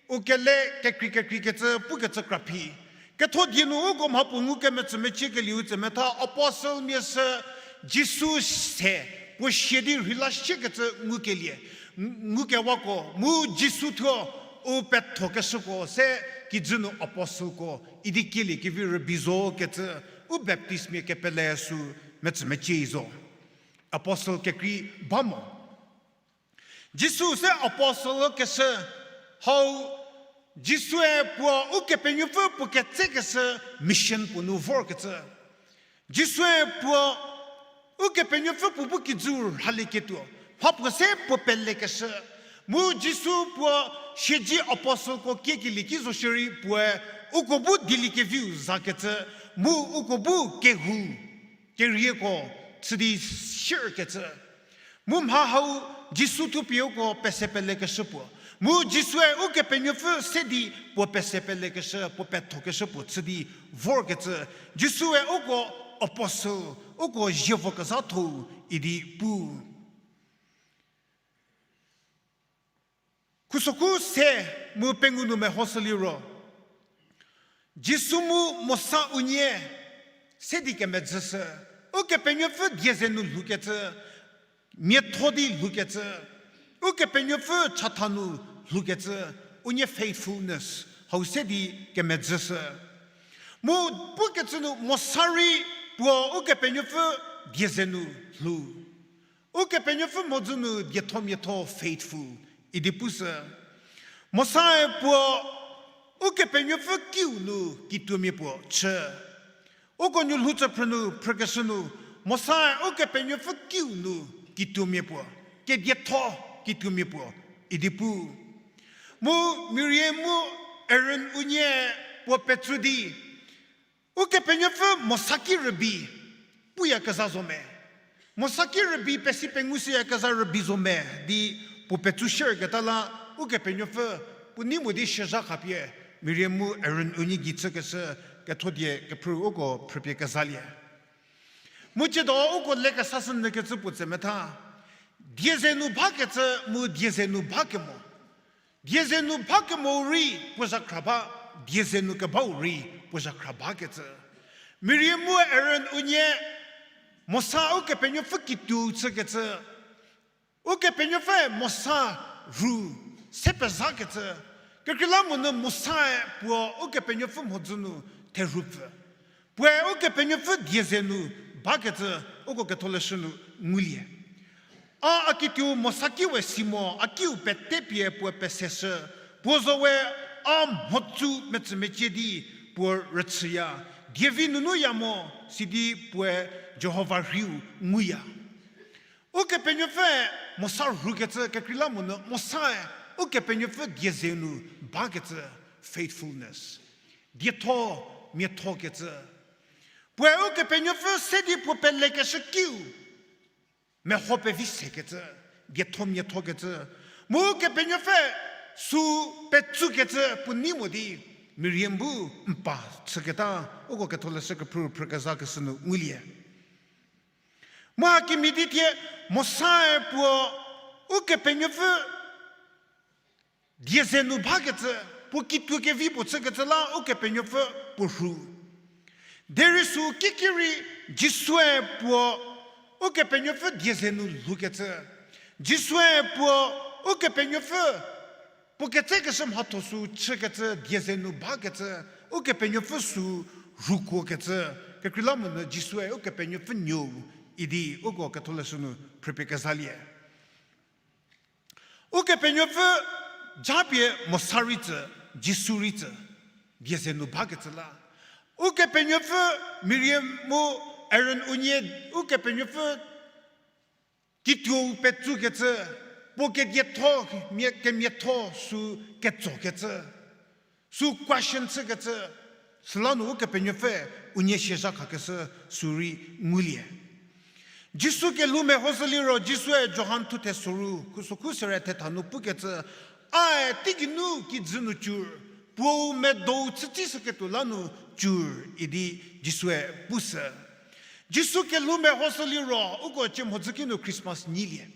u kele kekrei kekreikecü pukecü kraphi. Kethodie nu uko mhapuo ngukemetsü meciekelieu tsü metha apostle mia sü Jisu se puo sia di rheila shiekecü ngukelie, ngukewako mu Jisu thuo u pethokeshüko se kijü nu apostleko idi kieliekevi rübei zo kecü u baptistmia kepele sü metsü mecie zo. Apostle kekrei ba mo. Jisu se apostle keshü hau, Jisue puo Ukepenuopfü puo ketsekeshü mission puo nu vorkecü. Jisue puo Ukepenuopfü puo bu kijü rhalieketuo mhapuo se puo pelekeshü. Mu Jisu puo siedzi apostleko kiekelie ki zo shierei puoe uko bu dieliekeviu zakecü, mu uko bu kehou kerieko chü di sierkecü. Mu mha hau Jisu thupie uko pese pelekeshü puo. Mu Jisue Ukepenuopfü se di puo pese pelekeshü, puo pethokeshü puo chü di vorkecü. Jisue uko apostle, uko zievo kezhatho idi pu. Khusokhu se mu pengou nu mehoshü liro, Jisu mu Mosa unie se di kemedzüshü, Ukepenuopfü die ze nu lhoukecü, miatho di lhoukecü, Ukepenuopfü chatha nu lhoukecü, unie faithfulness hau se di kemedzüshü. Mu pukecü nu Mosa rei puo Ukepenuopfü die ze nu lhou. Ukepenuopfü mhodzü nu dietho miatho faithful idi pushü. Mosae puo Ukepenuopfü kiu nu kituomia puo chü. Uko nuolhou tsüphrü nu phrükeshü nu, Mosae Ukepenuopfü kiu nu kituomia puo, kedietho kituomia puo idi pu. Mu Miriam mu Aron unie puo petsu di, Ukepenuopfü Mosa ki rübei puyakezha zo me? Mosa ki rübei pesi pengushüyakezha rübei zo me di puo petsu shierketa la, Ukepenuopfü puo nei mo di shüzha khapie Miriam mu Aron unie gei chükeshü kethodie kephrü uko phrüpie kezalie. Mu tsiedo uko lekesashü nyükecü puo tse metha, die ze nu bakecü mu die ze nu bakemo. Die ze nu bakemo rei puo zhakhra ba, die ze nu kebau rei puo zhakhra bakecü. Miriam mu Aron unie Mosa Ukepenuopfü kituo chükecü. Ukepenuopfüe Mosa rhu se pezhakecü. Kekreilamonyü Mosae puo Ukepenuopfü mhodzü nu therhupfü. Puoe Ukepenuopfü die ze nu bakecü uko ketholeshü nu ngulie. A, a kituo Mosa ki we si mo, a kiu pete pie puo peseshü. Puo zo we a mhodzü metsümecie di puo rüchüya. Dievi nunu ya mo, sidi puoe Jihova rhiu nguya. Ukepenuopfü Mosa rhukecü kekreilamonyü Mosae Ukepenuopfü die ze nu bakecü faithfulness. Dietho, miatho kecü. Puoe Ukepenuopfü se di puo pelekeshü kiu meho pevi sekecü, dietho miatho kecü. Mu Ukepenuopfü sü petsukecü puo nei mo di, Miriam bu n pa chüketa, uko ketholeshü kephrü phrükezha keshü nu ngulie. Mu hakemhie di thie Mosae puo Ukepenuopfü die ze nu bakecü, puo kituo kevi puo chükecü la Ukepenuopfü puo rhu. Derei sü kiki rei Jisue puo Ukepenuopfü die ze nu lhoukecü. Jisue puo Ukepenuopfü puo ketsekeshü mhatho sü chükecü, die ze nu bakecü, Ukepenuopfü sü rhukuokecü, kekreilamonyü Jisue Ukepenuopfü nuou idi uko ketholeshü nu phrüpie kezalie. Ukepenuopfü japie Mosa rei tsü, Jisu rei tsü, die ze nu bakecü la. Ukepenuopfü Miriam mu Aron unie, Ukepenuopfü kituou petsukecü, puo kedietho, mia-, kemiatho sü ketsokecü, sü question chükecü, süla nu Ukepenuopfü unie siezha khakeshü sü rei ngulie. Jisu kelhou mehoshü liro, Jisue Johan thuthe soru, khuso khu sere thetha nu pukecü, ae teigei nu kijü nu cür, puou medou chütsoshüketuo la nu cür idi Jisue pushü. Jisu kelhou mehoshü liro, uko cie mhodzü ki nu Christmas nyilie.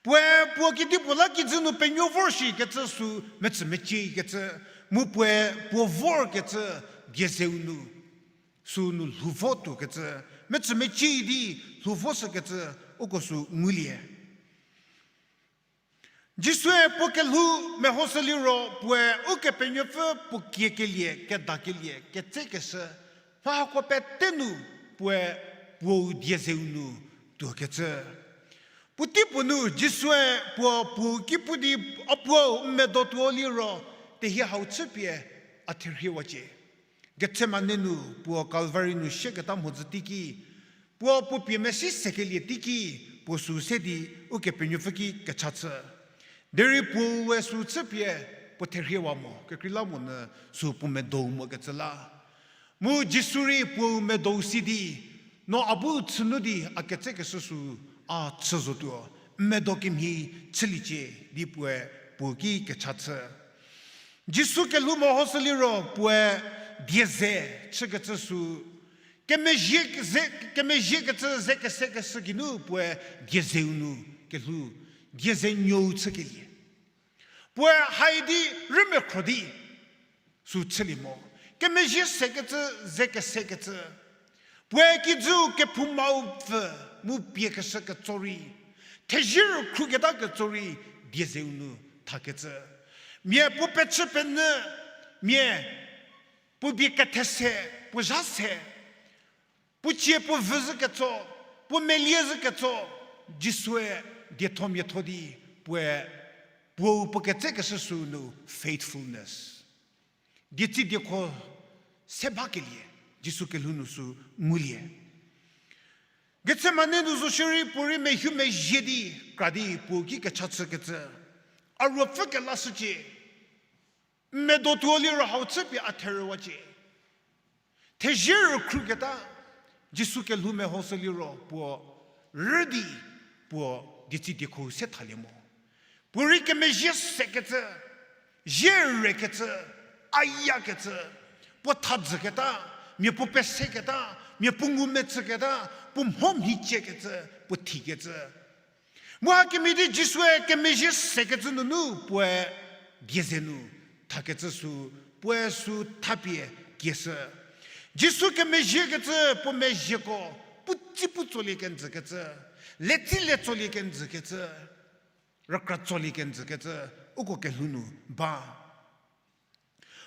Puoe puo kedipuo la kijü nu penuo vor shikecü sü metsü meciekecü, mu puoe puo vorkecü die zeu nu, sü nu lhou votuokecü, metsü mecie di lhou voshükecü uko sü ngulie. Jisue puo kelhou mehoshü liro puoe Ukepenuopfü puo kiekelie, kedakelie, ketsekeshü, mha hako pete nu puoe puou die zeu nu tuokecü. Puotei puo nu Jisue puo puou ki pu di, a puou, n medo tuo liro tehie hau chüpie a therhiewacie. Gethsemane nu puo Kalvari nu sieketa mhodzü teiki, puo puo pie mesi sekelie teiki, puo sü se di Ukepenuopfü ki kecha chü. Derei puoue sü chüpie puo therhiewa mo, kekreilamonyü sü puo medou mokecü la. Mu Jisu rei puou medou si di, no a bu chünu di a ketsekeshü sü a chü zotuo, n medo kemhie chüliecie di puoe puo ki kecha chü. Jisu kelhou mehoshü liro puoe die ze chükecü sü, kemezhie ze-, kemezhiekecü ze kesekeshü geinu puoe die zeu nu kelhou, die ze nuou chükelie. Puoe haidi rümekhro di sü chülie mo. Kemezhie sekecü ze kesekecü. Puoe kijüu kephoumau pfü mu piekeshü ketso rei, thezie rükhruketa ketso rei die zeu nu thakecü. Mia puo pechü penyü, mia puo bie kethese, puo zha se, puo cie puo vü zhü ketso, puo melie zhü ketso, Jisue dietho miatho di puoe puou puo ketsekeshü sü nu faithfulness, dietsi diekho se bakelie, Jisu kelhou nu sü ngulie. Gethsemane nu zo shierei puorei mehumezhie di kra di puou ki kecha chükecü. A ruopfü kelashücie. N medo tuo liro hau chüpie a therüwacie. Thezie rükhruketa, Jisu kelhou mehoshü liro puo rü di puo dietsi diekho se thalie mo. Puorei kemezhie sekecü, zie rekecü, ayakecü, puo thadzüketa, mia puo peseketa, mia puo ngumecüketa, puo mho mhiciekecü, puo thikecü. Mu hakemhie di Jisue kemezhie sekecü nunu puoe die ze nu thakecü sü, puoe sü thapie kieshü. Jisu kemezhiekecü puo mezhieko, puotsi pu tsolie kenjükecü, letsi le tsolie kenjükecü, rükra tsolie kenjükecü, uko kelhou nu ba.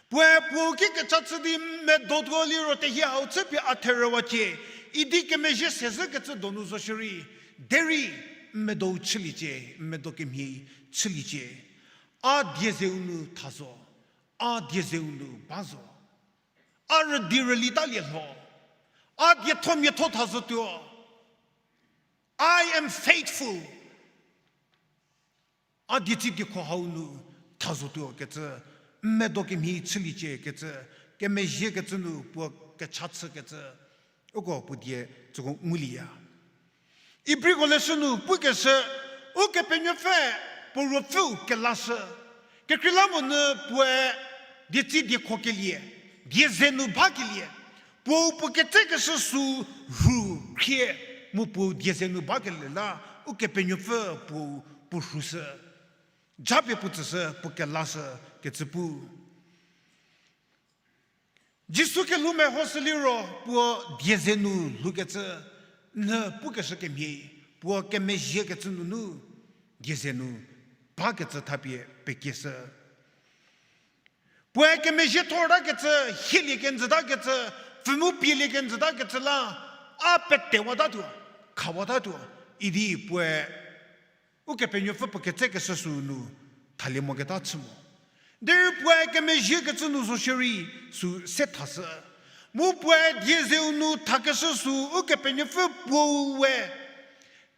Puoe puou ki kecha chü di n medo tuo liro tehie hau chüpie a therüwacie, idi kemezhie sezhükecü donu zo shierei, derei n medo chüliecie, n medo kemhie chüliecie. A die zeu nu tha zo, a die zeu nu ba zo. A rüdi rüli talie lho, a dietho miatho tha zotuo. I am faithful. A dietsi diekho hau nu tha zotuo kecü, n medo kemhie chüliecie kecü, kemezhiekecü nu puo kecha chükecü, Uko puo die tsüko ngulieya. Ibriko leshü nu pukeshü, Ukepenuopfü puo ruopfüu kelashü. Kekreilamonyü puoe dietsi diekhokelie, die ze nu bakelie, puou puo ketsekeshü sü rhu khrie, mu puou die ze nu bakelie la, Ukepenuopfü puou puo rhushü. Japie puo tsüshü, puo kelashü kecü pu. Jisu kelhou mehoshü liro puo die ze nu lhoukecü, nhü pukeshü kemhie, puo kemezhiekecü nunu die ze nu bakecü thapie pekieshü. Puoe kemezhie thortakecü, hielie kenjütakecü, pfü mu pielie kenjütakecü la, a petewatatuo, khawatatuo, idi puoe Ukepenuopfü puo ketsekeshü sü nu thalie moketa chü mo. Derei puoe kemezhiekecü nu zo shierei sü se thashü. Mu puoe die zeu nu thakeshü sü Ukepenuopfü puou we.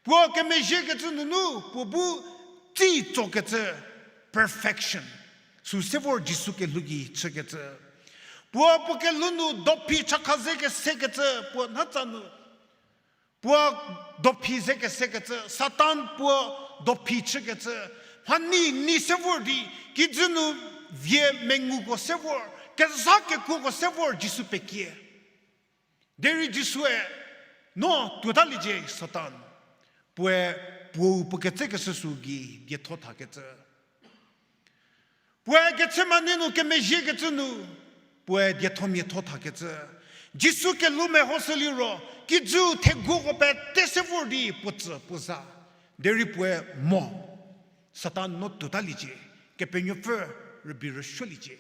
Puo kemezhiekecü nunu puo bu tsi tsokecü perfection. Sü se vor Jisu kelhou gei chükecü. Puo puo kelhou nu dophi chakha ze kesekecü puo nhatsa nu. Puo dophi ze kesekecü, Satan puo dophi chükecü, mhanei nei se vor di, kijü nu vie menguko se vor, kezha kekuoko se vor Jisu pekie. Derei Jisue, no tuotaliecie Satan, puoe puou puo ketsekeshü sü gei dietho thakecü. Puoe Gethsemane nu kemezhiekecü nu, puoe dietho miatho thakecü. Jisu kelhou mehoshü liro, kijü theguoko pete se vor di puo tsü puo za. Derei puoe mo, Satan no tuotaliecie, Kepenuopfü rübei rüsuoliecie.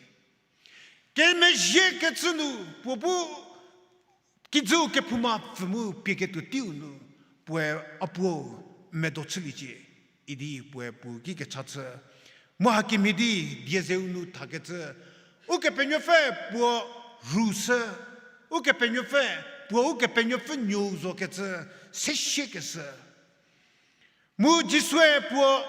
Kemezhiekecü nu puo bu kijüu kephouma pfü mu pie ketuo teiu nu, puoe a puo medo chüliecie, idi puoe puo ki kecha chü. Mu hakemhie di die zeu nu thakecü, Ukepenuopfü puo rhushü, Ukepenuopfü, puo Ukepenuopfü nuou zokecü, sesiekeshü. Mu Jisue puo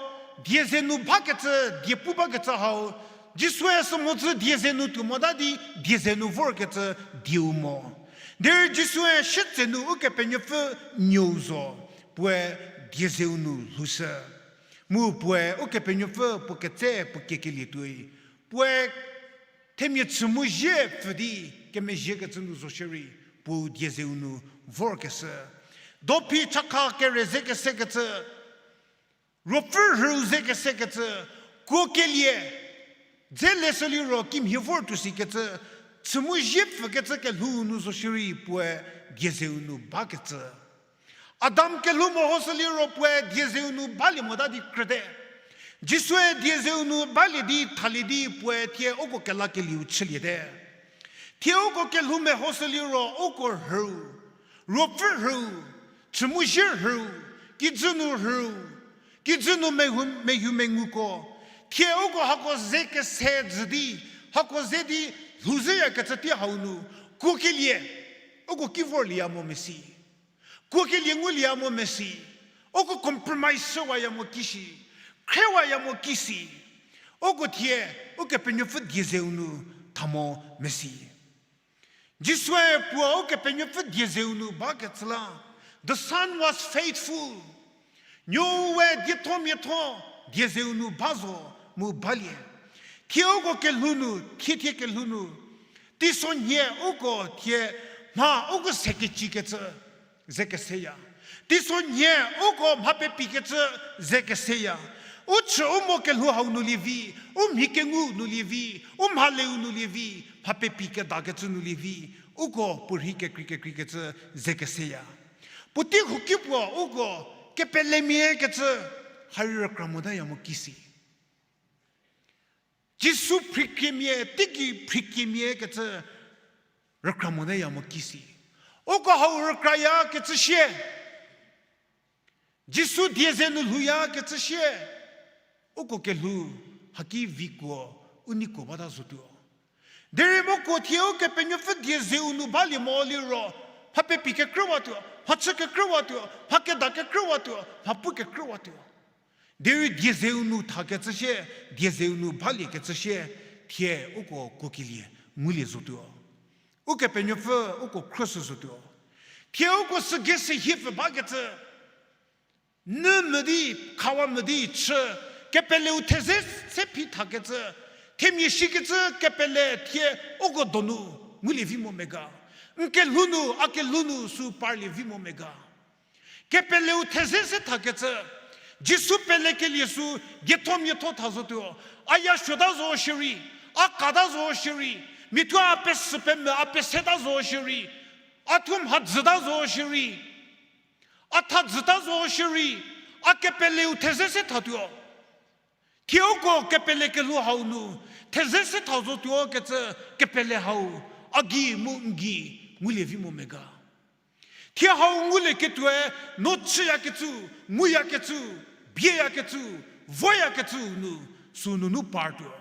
die ze nu bakecü, die pu bakecü hau, Jisue sü mhodzü die ze nu tuo mota di, die ze nu vorkecü dieu mo. Derei Jisue sietse nu Ukepenuopfü nuou zo, puoe die zeu nu lhoushü. Mu puoe Ukepenuopfü puo ketse puo kiekelie tuoi, puoe themia chü mu zie pfü di kemezhiekecü nu zo shierei, puou die zeu nu vorkeshü. Dophi chakha kere ze kesekecü, ruopfü rhüu ze kesekecü, kuokelie, dze leshü liro kimhie vor tuo sikecü, chü mu zie pfükecü kelhou nu zo shierei puoe die zeu nu bakecü. Adam kelhou mehoshü liro puoe die zeu nu balie mota di krüte. Jisue die zeu nu balie di thalie di puoe thie uko kelakelieu chüliete. Thie uko kelhou mehoshü liro uko rhüu, ruopfü rhüu, chü mu zie rhüu, kijü nu rhüu, kijü nu mehu, mehu menguko. Thie uko hako ze kese jü di, hako ze di lhouzhüyakecü tei hau nu, kuokelie, uko ki vorlieya mo mesi. Kuokelie ngulieya mo mesi. Uko compromise shüwaya mo kisi. Khrewaya mo kisi. Uko thie, Ukepenuopfü die zeu nu tha mo mesi. Jisue puo Ukepenuopfü die zeu nu bakecü la, the son was faithful. Nuou we dietho miatho die zeu nu ba zo mu balie. Thie uko kelhou nu, thie thie kelhou nu, teisonhie uko thie mha uko sekecikecü ze keseya. Teisonhie uko mha pepikecü ze keseya. U chü u mo kelhou hau nu lievi, u mhi kengu nu lievi, u mhaleu nu lievi, mha pepi kedakecü nu lievi, uko puorhi kekrei kekreikecü ze keseya. Puotei huki puo uko kepelemia kecü hari rükra motaya mo kisi. Jisu phrikiemia, teigei phrikiemia kecü rükra motaya mo kisi. Uko hau rükraya kecü sie. Jisu die ze nu lhouya kecü sie. Uko kelhou haki vikuo, u neikuo bata zotuo. Derei mo kuo thie Ukepenuopfü die zeu nu balie mo liro, mha pepi kekrüwatuo, mha chü kekrüwatuo, mha keda kekrüwatuo, mha pu kekrüwatuo. Derei die zeu nu thakecü sie, die zeu nu baliekecü sie, thie uko kuokelie ngulie zotuo. Ukepenuopfü uko khrüshü zotuo. Thie uko sügei sehie pfü bakecü, nü medi, khawa medi chü, kepeleu theze se phi thakecü, themia shikecü kepele thie uko donu ngulie vi mo mega. N kelhou nu, a kelhou nu sü parlie vi mo mega. Kepeleu theze se thakecü, Jisu pelekelie sü dietho miatho tha zotuo, a ya suota zo shierei, a kata zo shierei, mithuo a pesü pemvü a peseta zo shierei, a thuo mhadzüta zo shierei, a thadzüta zo shierei, a kepeleu theze se thatuo. Thie uko kepele kelhou hau nu, theze se tha zotuo kecü kepele hau, a gei mu n gei ngulie vi mo mega. Thie hau ngulieketuoe, no chüyakecü, nguyakecü, bieyakecü, voyakecü nu, sü nunu partuo.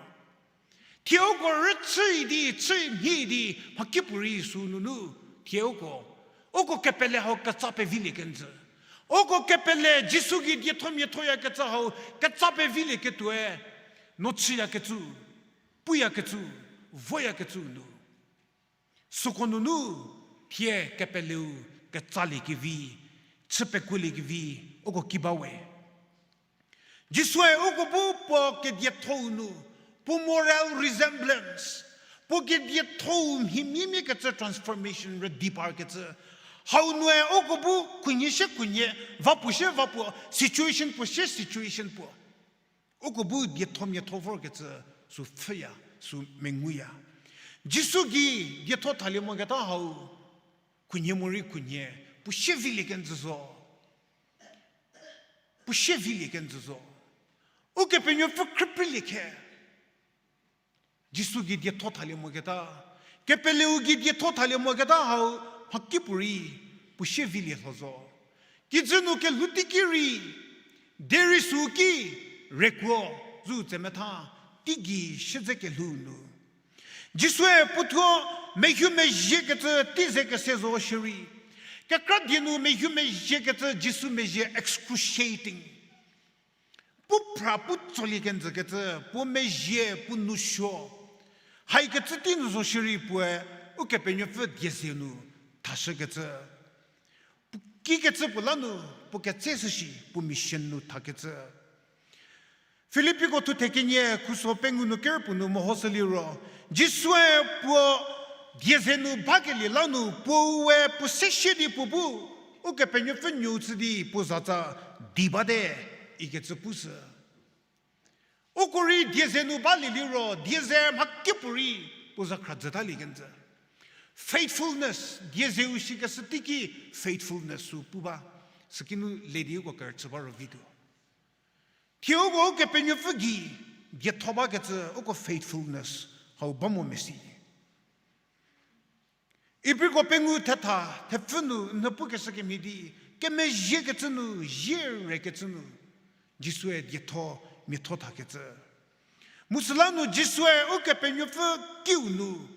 Thie uko rüchü di, chü mhie di, mhakipuorei sü nunu, thie uko, uko kepele hau ketsa pevilie kenjü. Uko kepele Jisu gei dietho miathoyakecü hau ketsa pevilieketuoe, no chüyakecü, puyakecü, voyakecü nu. Süko nunu, thie kepeleu ketsaliekevi, chü pekuoliekevi, uko ki ba we. Jisue uko bu puo kediethou nu, puo moral resemblance, puo kediethou mhimia mia kecü transformation rüdi parkecü. Hau nue uko bu khunhie shie khunhie, va puo shie va puo, situation puo shie situation puo, uko bu dietho miatho vorkecü sü pfhüya, sü menguya. Jisu gei dietho thalie moketa hau, khunhie morei khunhie, puo shie vilie kenjü zo. Puo shie vilie kenjü zo. Ukepenuopfü khrüpreilie khe. Jisu gei dietho thalie moketa, kepeleu gei dietho thalie moketa hau, mhakipuorei puo shie vilie lho zo. Kijü nu kelhou teiki rei, derei sü ki rekuo, zu tsemetha, teigei siedze kelhou nu. Jisue puo thuo mehu mezhiekecü tei ze kese zo shierei, kekra die nu mehu mezhiekecü Jisu mezhie excruciating. Pu phra pu tsolie kenjükecü, puo mezhie, puo nousuo. Haikecü tei nu zo shierei puoe, Ukepenuopfü die ze nu thashükecü. Puo kikecü puo la nu, puo ketse shü shi, puo mission nu thakecü. Filippiko thuthe kenie khuso pengou nu ker puo nu mehoshü liro, Jisue puo die ze nu bakelie la nu puoe puo se shie di puo bu, Ukepenuopfü nuou chü di puo zatsa di bate, ikecü pushü. Uko rei die ze nu balie liro, die ze mhakipuorei puo zakhra jütalie kenjü. Faithfulness, die zeu shikeshü teiki faithfulness sü pu ba, süki nu le di uko kerüchü ba ro vituo. Thie uko Ukepenuopfü gei dietho bakecü uko faithfulness hau ba mo mesi. Ibriko pengou thetha thepfü nu n pukeshü kemhie di, kemezhiekecü nu, zie rekecü nu, Jisue dietho miatho thakecü. Mu süla nu Jisue Ukepenuopfü kiu nu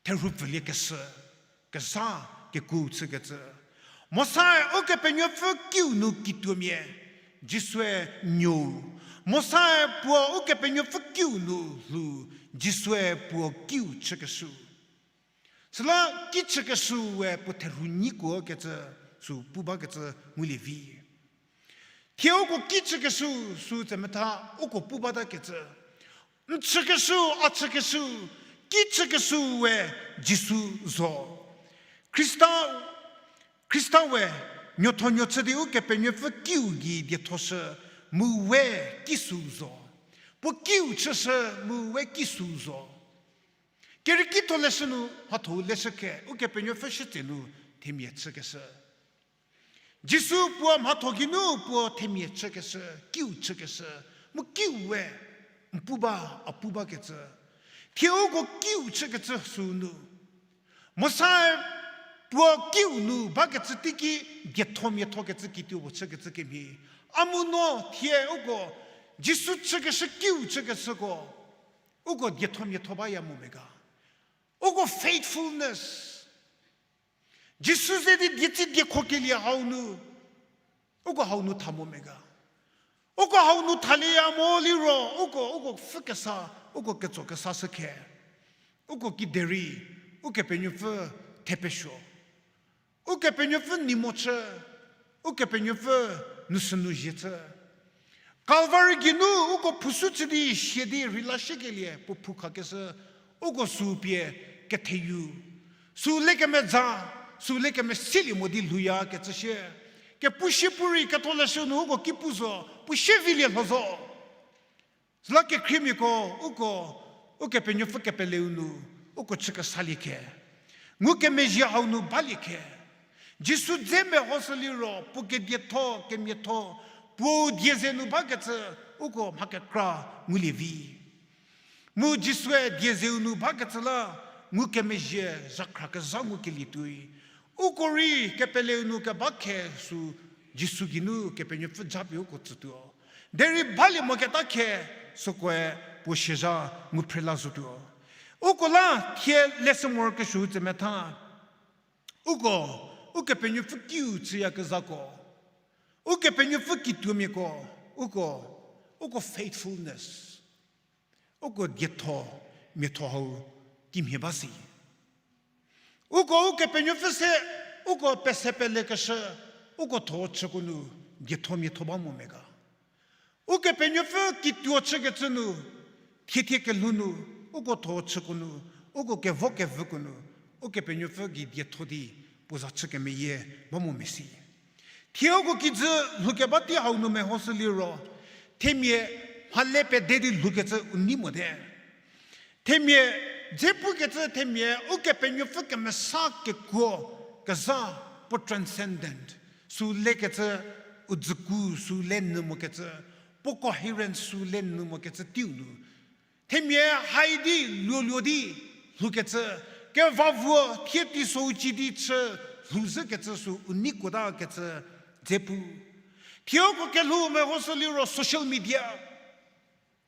therhu pfüliekeshü, kesa kekuo chükecü. Mosae Ukepenuopfü kiu nu kituomia, Jisue nuou. Mosae puo Ukepenuopfü kiu nu lhou, Jisue puo kiu chükeshü. Süla ki chükeshüe puo therhu nyi kuo kecü, sü pu bakecü ngulie vi. Thie uko ki chükeshü sü tsemetha uko pu batakecü. N chükeshü, a chükeshü, ki chükeshüe Jisu zo. Khrista, Khrista we nuotho nuo chü di Ukepenuopfü kiu gei diethoshü mu we ki sü zo. Puo kiu chüshü mu we ki sü zo. Kerieki tho leshü nu mhatho leshü khe, Ukepenuopfü shütse nu themia chükeshü. Jisu puo mhatho geinu puo themia chükeshü, kiu chükeshü, mu kiu we n pu ba, a pu bakecü. Thie uko kiu chükecü sü nu. Mosae puo kiu nu bakecü teiki dietho miathokecü kituo puo chükecü kemhie. A mu no thie uko Jisu chükeshü kiu chükeshüko, uko dietho miatho baya mo mega. Uko faithfulness. Jisu ze di dietsi diekhokelie hau nu, uko hau nu tha mo mega. Uko hau nu thalieya mo liro, uko, uko pfhü kesa, uko ketso kesa shü khe. Uko kiderei, Ukepenuopfü thepesuo. Ukepenuopfü ni mo chü, Ukepenuopfü nu sünu zhie chü. Calvary geinu uko phusu chü di sia di rheila shükelie puo phu khakeshü, uko sü pie ketheyu, sü le kemeza, sü le kemesilie mo di lhouya kecü shie. Kepu shie pu rei ketholeshü nu uko ki pu zo, puo shie vilie lho zo. Süla kekhriemiako, uko, Ukepenuopfü kepeleu nu, uko chü kesalie khe. Ngukemezhie hau nu balie khe. Jisu dze mehoshü liro, puo kedietho, kemiatho, puo die ze nu bakecü, uko mha kekra ngulie vi. Mu Jisue die zeu nu bakecü la, ngukemezhie zhakhra kezha ngukelie tuoi. Uko rei kepeleu nu keba khe sü Jisu geinu Kepenuopfü japie uko tsütuo. Derei balie moketa khe sükoe puo siezha ngu phrela zotuo. Uko la thie leshü morokesuo tse metha. Uko, Ukepenuopfü kiu chüyakezhako. Ukepenuopfü kituomiako, uko, uko faithfulness. Uko dietho, miatho hau kimhie ba si. Uko Ukepenuopfü se, uko pese pelekeshü, uko tho chüko nu, dietho miatho ba mo me ga. Ukepenuopfü kituo chükecü nu, thiethie kelhou nu, uko tho chüko nu, uko kevo kevüko nu, Ukepenuopfü gei dietho di puo za chü kemeyie ba mo mesi. Thie uko kijü lhoukeba tei hau nu mehoshü liro, themia mhale pede di lhoukecü u nei mote. Themia dze pukecü themia Ukepenuopfü kemesa kekuo kezha puo transcendent. Sü lekecü u dzüku sü le nyü mokecü, puo coherence sü le nyü mokecü teiu nu. Themia hai di luoluo di lhoukecü, kevavuo thie teisou ci di chü lhouzhükecü sü u nei kuotakecü dze pu. Thie uko kelhou mehoshü liro social media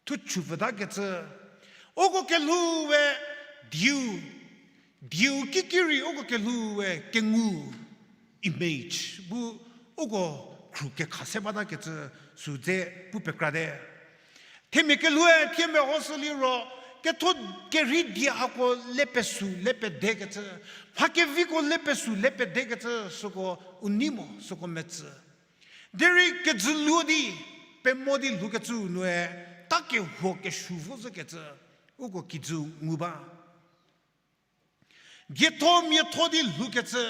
thu chüpfütakecü. Uko kelhou we dieu, dieu kiki rei uko kelhou we kengu image bu uko khru kekha se batakecü sü dze pu pekrate. Themia kelhoue thie mehoshü liro, ketho kerhei die hako le pesü le pedekecü, mha keviko le pesü le pedekecü süko u nei mo, süko metsü. Derei kejüluo di, pemo di lhoukecü nue, ta kehuo kesuo vo zhükecü, uko kijü ngu ba. Dietho miatho di lhoukecü,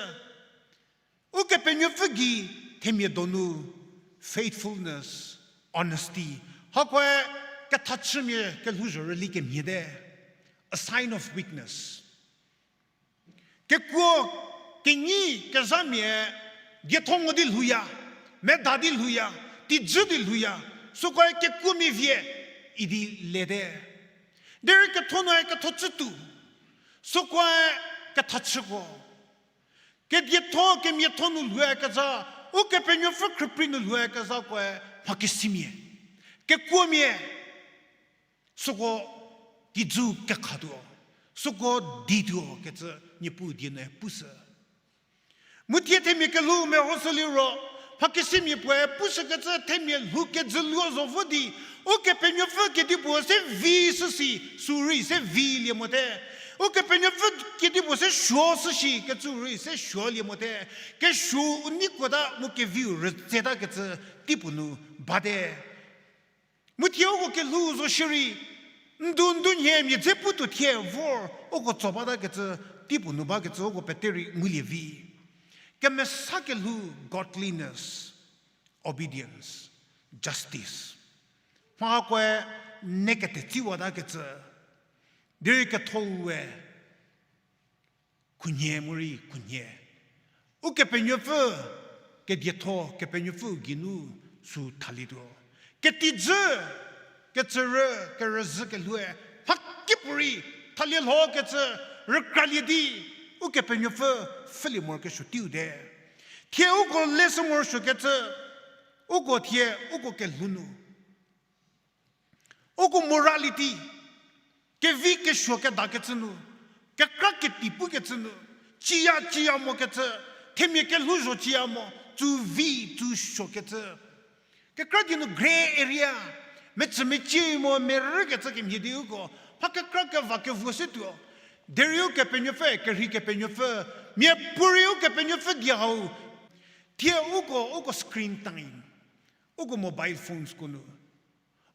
Ukepenuopfü gei themia donu, faithfulness, honesty, hakoe kethachümia kelhouzho rüli kemhie te, a sign of weakness. Kekuo, kenyi, kezhamia, dietho ngu di lhouya, meda di lhouya, tijü di lhouya, sükoe kekuomia vie idi lete. Derei ketho nue ketho chütuo, sükoe kethachüko. Kedietho kemiatho nu lhouyakezha, Ukepenuopfü khrüprei nu lhouyakezhakoe mhakesimia, kekuomia, süko kijü kekhatuo, süko dituo kecü Niepuu die nue pushü. Mu thie themia kelhou mehoshü liro, mhakesimia puoe pushükecü themia lhou kejüluo zo vo di, Ukepenuopfü kedipuo se vi shü si, sü rei se vilie mote. Ukepenuopfü kedipuo se suo shü si kecü rei se suolie mote. Kesuo u nei kuota mu keviu rütsetakecü teipuo nu bate. Mu thie uko kelhou zo shierei, ndu ndu nhie mia dze putuo thie vor uko tso batakecü teipuo nu bakecü uko pete rei ngulie vi. Kemesa kelhou, godliness, obedience, justice, mhakoe ne ketetsiwatakecü, derei ketho-ue khunhie morei khunhie, Ukepenuopfü kedietho, Kepenuopfüu geinu sü thalietuo. Ketijü, kecürü, kerüzhü kelhoue, mhakipuorei thalie lhokecü rükralie di, Ukepenuopfü pfhülie morokesuo teiu te. Thie uko leshü morosuokecü, uko thie, uko kelhou nu, uko morality, kevi kesuo kedakecü nu, kekra keti pukecü nu, ciya ciya mokecü, themia kelhouzho ciya mo, tsü vi, tsü suokecü. Kekra di nu grey area, mecü mecie mo merükecü kemhie di uko, mha kekra keva kevuo se tuo. Derei Ukepenuopfü, kerhei Kepenuopfü, Miapuorei Ukepenuopfü die hau, thie uko, uko screen time, uko mobile phonesko nu,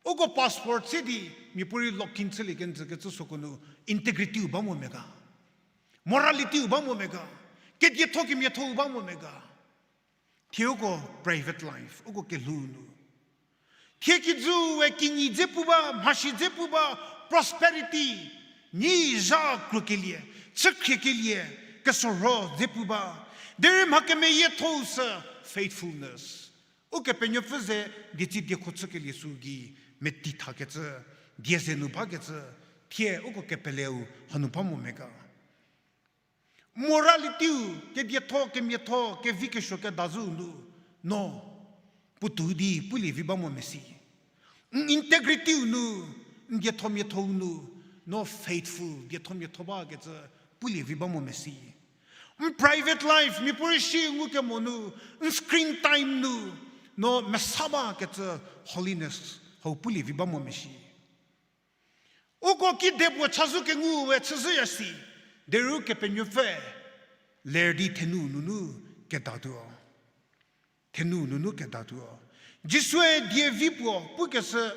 uko password se di miapuorei login chülie kenjü kecü süko nu integrityu ba mo me ga, moralityu ba mo me ga, kedietho kemiatho-u ba mo me ga. Thie uko private life, uko kelhou nu, thie kijüu we kinyi dze pu ba, mhasi dze pu ba, prosperity, nyi zha krukelie, chükhriekelie, kesorho dze pu ba, derei mha kemeyiethou sü faithfulness. Ukepenuopfü ze dietsi diekho chükelie sü gei meti thakecü, die ze nu bakecü, thie uko kepeleu hanu ba mo me ga. Moralityu, kedietho kemiatho, kevi kesuo kedazhüu nu, no, puotou di pulie vi ba mo mesi. N integrityu nu, n diethomiatho-u nu, no faithful, diethomiatho bakecü pulie vi ba mo mesi. N private life, miapuorei si ngukemo nu, n screen time nu, no mesa bakecü holiness hau pulie vi ba mo mesi. Uko kedipuo chazou kengu we chüzhüya si, derei Ukepenuopfü ler di thenu nunu kedatuo. Thenu nunu kedatuo. Jisue dievi puo pukeshü,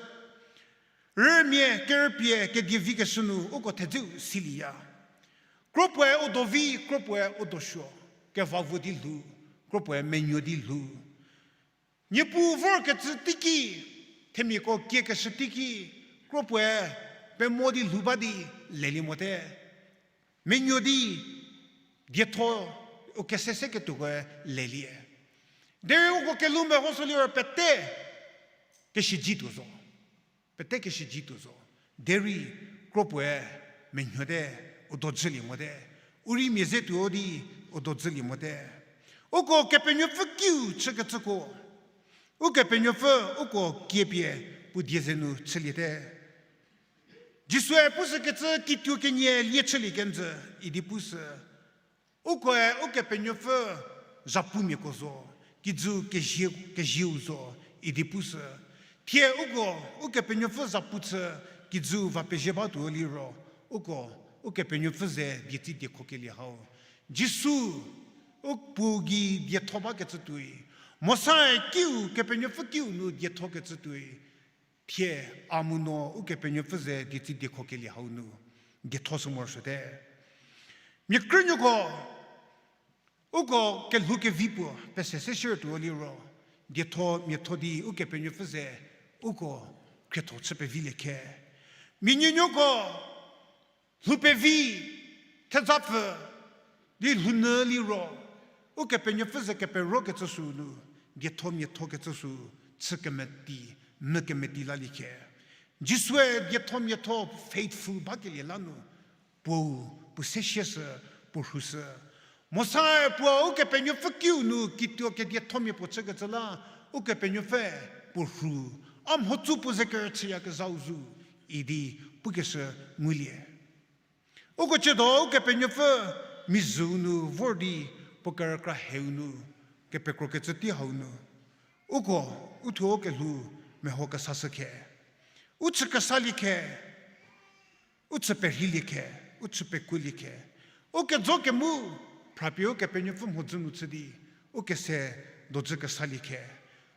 rümia kerüpie kedievikeshü nu uko thedzeu silieya. Kropuoe u do vi, kropuoe u do suo, kevavu di lhou, kropuoe menuo di lhou. Niepuu vorkecü teiki, themiako kiekeshü teiki, kropuoe pemo di lhou ba di lelie mote. Menuo di dietho u kese se ketuokoe lelie. Derei uko kelhou mehoshü liro pete keshüji tuo zo. Pete keshüji tuo zo. Derei kropuoe menuote, u do dzülie mote. U rei mia ze tuo di u do dzülie mote. Uko Kepenuopfü kiu chükecüko, Ukepenuopfü uko kiepie puo die ze nu chüliete. Jisue pushükecü kituo kenie lie chülie kenjü idi pushü. Ukoe Ukepenuopfü zhapumiako zo, kijü kezie, kezieu zo idi pushü. Thie uko Ukepenuopfü zhapu chü kijü va pezie batuo liro, uko Ukepenuopfü ze dietsi diekhokelie hau. Jisu u puo gei dietho bakecü tuoi, Mosae kiu, Kepenuopfü kiu nu diethokecü tuoi, thie a mu no Ukepenuopfü ze dietsi diekhokelie hau nu dietho shü morosuote. Mia krünuoko, uko kelhou kevi puo pese se shiertuo liro, dietho miatho di Ukepenuopfü ze uko khrietho chü pevilie khe. Mia nuonuoko, lhou pevi, thezapfü di lhou nyü liro, Ukepenuopfü ze keperokecü sü nu, dietho miatho kecü sü chü kemeti, mü kemeti lalie khe. Jisue dietho miatho faithful bakelie la nu, puou, puo se sie shü, puo rhu shü. Mosae puo Ukepenuopfü kiu nu kituo kediethomia puo chükecü la, Ukepenuopfü puo rhu, a mhodzü puo ze kerüchüyakezhau zo, idi pukeshü ngulie. Uko chüdo Ukepenuopfü mizhüu nu vor di puo kerükra heu nu, kepekrokecü tei hau nu, uko, uthuo u kelhou meho kesashü khe, u chü kesalie khe, u chü perheilie khe, u chü pekuolie khe, u kejo kemu, phrapie Ukepenuopfü mhodzü nu chü di, u kese dojü kesalie khe.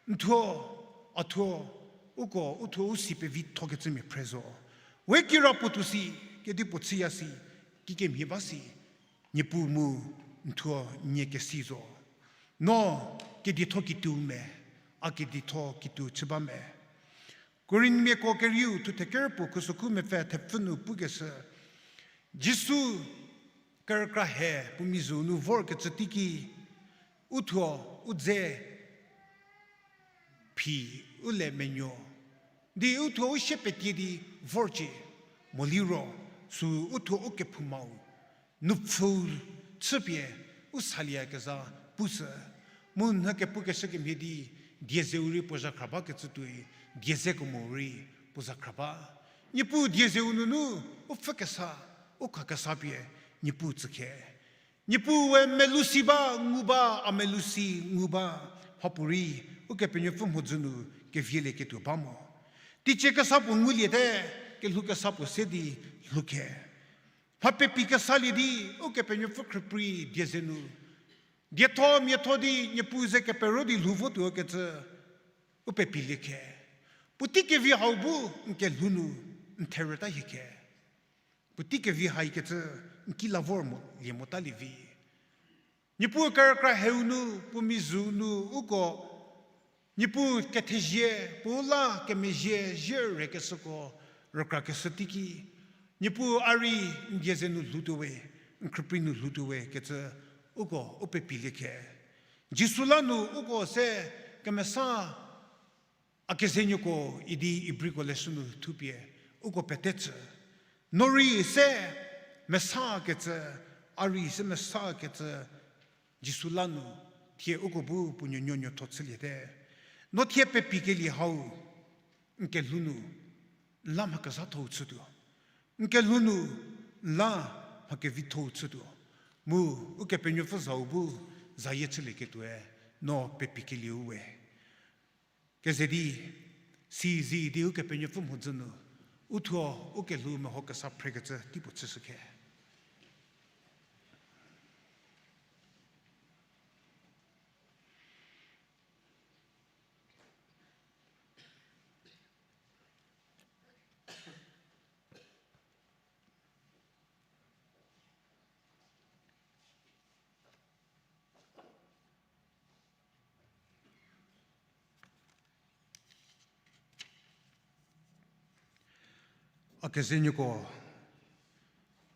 N thuo, a thuo, uko, u thuo u si pevithokecümia phre zo. We kirapuo tuo si, kedipuo chüya si, kikemhie ba si, Niepuu mu n thuo nie kesi zo. No kedietho kituou me, a kedietho kituou chü ba me. Korinthmiako kerieu thuthe kerpuo khusokhu mepfü thepfü nu pukeshü, Jisu kerükra he puo mizhüu nu vorkecü teiki, u thuo, u dze, phi, u le menuo, di u thuo u sie petie di vorcie, moliro, sü u thuo u kephoumau, nupfhüu chüpie, u salieyakezha pushü, mu nhü kepukeshü kemhie di, die zeu rei puo zhakhra bakecü tuoi, die ze kemo rei puo zhakhra ba. Niepuu die zeu nunu, u pfhü kesa, u kha kesa pie, Niepuu tsükhe. Niepuue melusi ba ngu ba, a melusi ngu ba, mhapuorei Ukepenuopfü mhodzü nu kevielieketuo ba mo. Teicie kesa puo nguliete, kelhou kesa puo se di lhoukhe. Mha pepi kesalie di, Ukepenuopfü khrüprei die ze nu, dietho miatho di Niepuu ze kepero di lhou votuo kecü, u pepilie khe. Puotei kevi hau bu n kelhou nu n therüta hie khe. Puotei kevi haikecü n ki la vor mo, lie motalie vi. Niepuu kerükra heu nu, puo mizhü nu uko, Niepuu kethezie, puo la kemezhie zhie rekeshüko rükrakeshü teiki, Niepuu a rei n die ze nu lhoutuo we, n khrüprei nu lhoutuo we kecü uko u pepilie khe. Jisu la nu uko se kemesa a kezenuoko idi Ibriko leshü nu thupie uko pete tsü. No rei se mesa kecü, a rei se mesa kecü, Jisu la nu, thie uko bu puo nuonuo nuotho chüliete. No thie pepikelie hau, n kelhou nu, n la mha kezhathou chütuo. N kelhou nu, n la mha kevithou chütuo. Mu, Ukepenuopfü zau bu, zayie chülieketuoe, no pepikelieu we. Keze di, si zi di Ukepenuopfü mhodzü nu, uthuo ukelhou meho kesa phrekecü teipuo chüshü khe. A kezenuoko,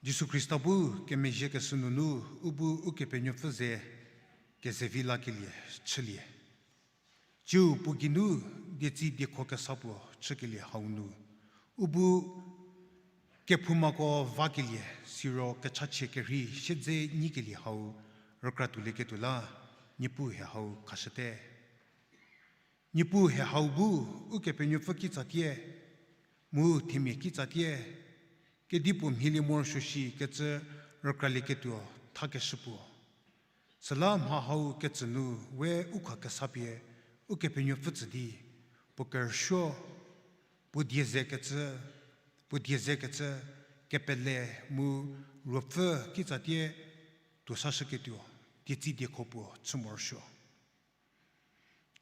Jisu Khrista bu kemezhiekeshü nunu u bu Ukepenuopfü ze kezevi lakelie chülie. Tsiu puo geinu dietsi diekho kesa puo chükelie hau nu, u bu kephoumako vakelie, siro kechachie kerhei siedze nyikelie hau rükra tuolieketuo la, Niepuu he hau khashüte. Niepuu he hau bu Ukepenuopfü kitsatie, mu themia kitsatie, kedipuo mhielie morosuo shi kecü rükralieketuo thakeshü puo. Süla mha hau ketsü nu we u kha kesa pie Ukepenuopfü tsü di, puo kerüsuo, puo die ze kecü, puo die ze kecü, kepele mu ruopfü kitsatie tuo sashüketuo, dietsi diekho puo chü morosuo.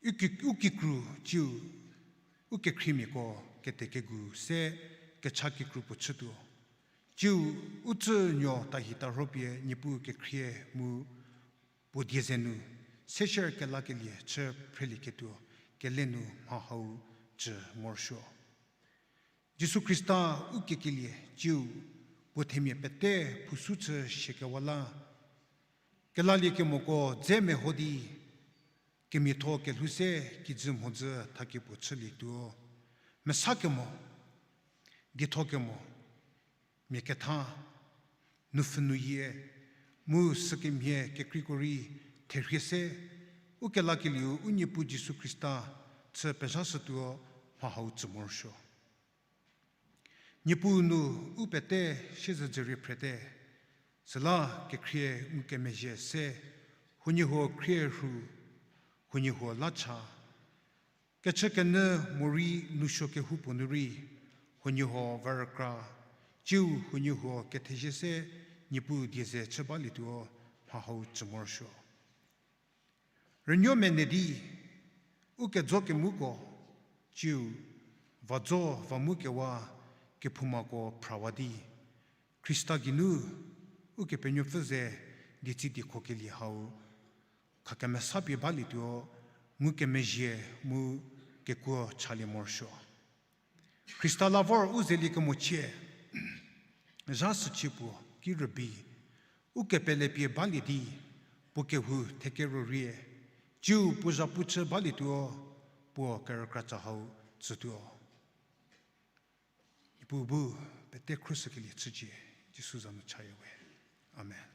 U ki-, u kikru tsiu, u kekhriemiako kete kegu se kecha kikru puo chütuo. Tsiu u tsü nuo tahi tarhopie Niepuu kekhrie mu puo die ze nu, sesher kelakelie chü phrelieketuo, kele nu mha hau tsü morosuo. Jisu Khrista u kekelie tsiu, puo themia pete phusu chü shiekewa la, kelaliekemoko dze meho di, kemiatho kelhou se kijü mhodzü thakie puo chülietuo, mesa kemo, dietho kemo, mia ketha, nupfhü nuyie, mu sükemhie kekreiko rei therhie se, u kelakelieu u Niepuu Jisu Khrista chü pezhashütuo mha hau tsü morosuo. Niepuu nu u pete siezedzürie phrete, süla kekhrie ngukemezhie se, huoniehuo khrie rhu, huoniehuo la cha, kechükenyü morei nousuo kehoupuo nu rei, huoniehuo va rükra, tsiu huoniehuo kethezie se Niepuu die ze chü balietuo mha hau tsü morosuo. Rünuo mene di, u kejo kemuko, tsiu, vajo va mu kewa, kephoumako phrawa di, Khrista geinu, Ukepenuopfü ze dietsi diekho kelie hau, khakemesa pie balietuo, ngukemezhie mu kekuo chalie morosuo. Khrista la vor u zeliekemochie, zha süchie puo ki rübei, u kepele pie balie di, puo kehou thekero rie, tsiu puo zhapu chü balietuo, puo kerükratsa hau tsütuo. Niepuu bu pete khruoshükelie chücie, Jisu za nu chaya we. Amen.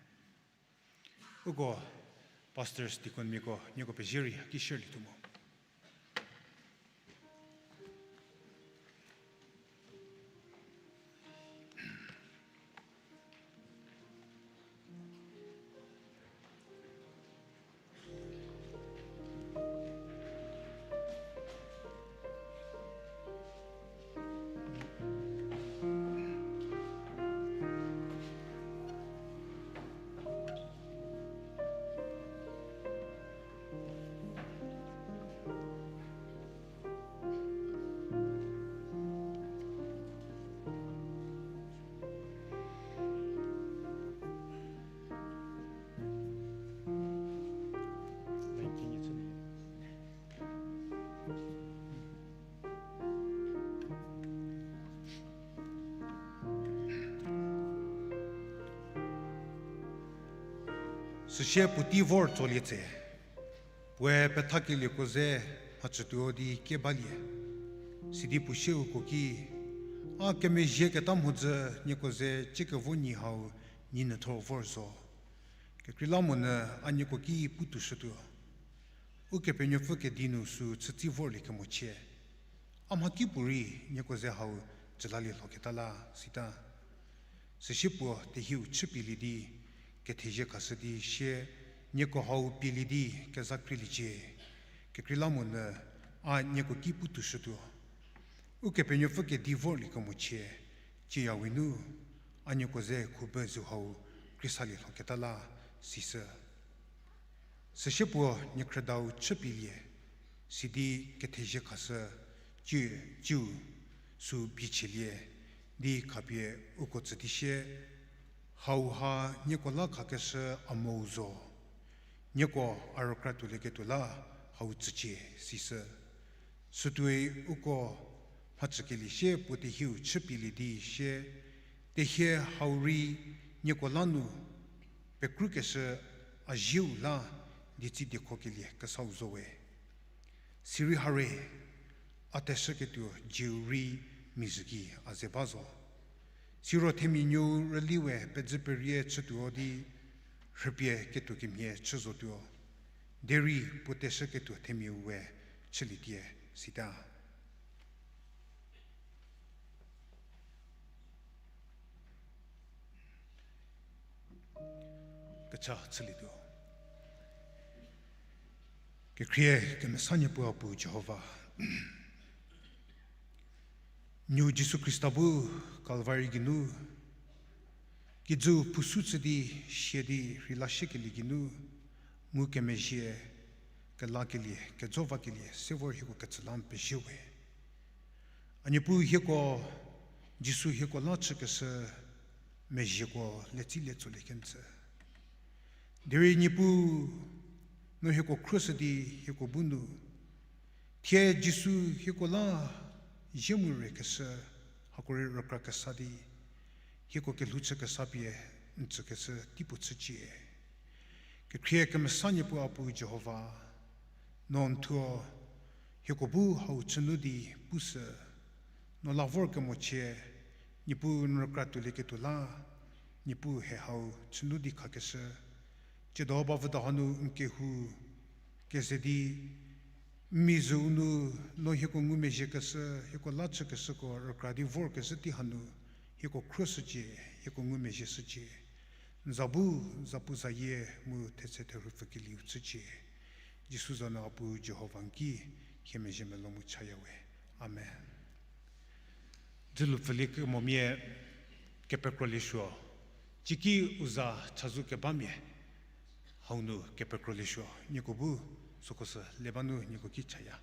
Uko pastors, deaconmiako nieko pezie rei ki share lietuo mo. Süsie puotei vor tsolie tse, puoe pethakelieko ze mhacütuo di kie balie. Sidi puo sieuko ki, a kemezhieketa mhodzü nieko ze ciekevo nyi hau nyi nyütho vor zo. Kekreilamonyü a nieko ki putuoshütuo. Ukepenuopfü kedi nu sü chütsi vorlie kemochie. A mhakipuorei nieko ze hau jülalie lhoketa la, sita. Süsie puo tehieu chüpielie di, kethezie khashü di sie, nieko hau pielie di kezakrieliecie. Kekreilamonyü a nieko ki putuoshütuo. Ukepenuopfü kedi vorlie kemochie, cieyawe nu, a nieko ze khubü zü hau kreisalie lhoketa la, sisü. Süsie puo niekhrüdau chüpielie, sidi kethezie khashü, cie, ciu, sü bichielie, di khapie uko tsü di sie, hauha nieko la khakeshü a mou zo. Nieko a rükra tuolieketuo la hau tsücie, sisü. Sütuoi uko mhacükelie sie puo tehieu chüpielie di sie, tehie hau rei nieko la nu pekrükeshü a zieu la di tsi diekhokelie kesau zo we. Sirei hare, a teshüketuo zieu rei mizhü gei a ze ba zo. Siro themia nuou rüli we pedzü perie chütuo di rhüpie ketuo kemhie chü zotuo. Derei puo teshüketuo themiau we chülietie, sita. Kecha chülietuo. Kekhrie kemesa Niepuu a Pu Jihova, Nuou Jisu Khrista bu Kalvari geinu kijü phusu chü di sia di rheila shiekelie geinu, ngukemezhie, kelakelie, kejo vakelie se vor hieko ketsü la n pezie we. A Niepuu hieko, Jisu hieko la chükeshü mezhieko letsi le tsolie kenjü. Derei Niepuu, no hieko khruoshü di hieko bu nu, thie Jisu hieko la zie mu rekeshü, hako rei rükra kesa di, hieko kelhou chü kesa pie n tsükeshü teipuo chücie. Kekhrie kemesa Niepuu a Pu Jihova, no n thuo hieko bu hau chünu di pushü, no la vorkemochie, Niepuu n rükra tuolieketuo la, Niepuu he hau chünu di khakeshü, tsiedo bavüdo hanu n kehou keze di, n mizüu nu no hieko ngumezhiekeshü, hieko la chükeshüko rükra di vorkezhü tei hanu, hieko khruoshücie, hieko ngumezhie shücie. N za bu, zapuzayie mu thetse therhu pfükelieu chücie. Jisu za nu a Pu Jihova n ki hie mezhie melou mu chaya we. Amen. Dzülu pfüliekemomia kepekrolie suo, ciki u za chazou kebamia hau nu kepekrolie suo, nieko bu süko sü le ba nu nieko ki chaya.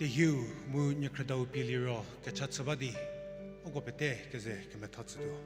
Kehou mu niekhrüdau pie liro kecha chü ba di, uko pete keze kemetha chütuo.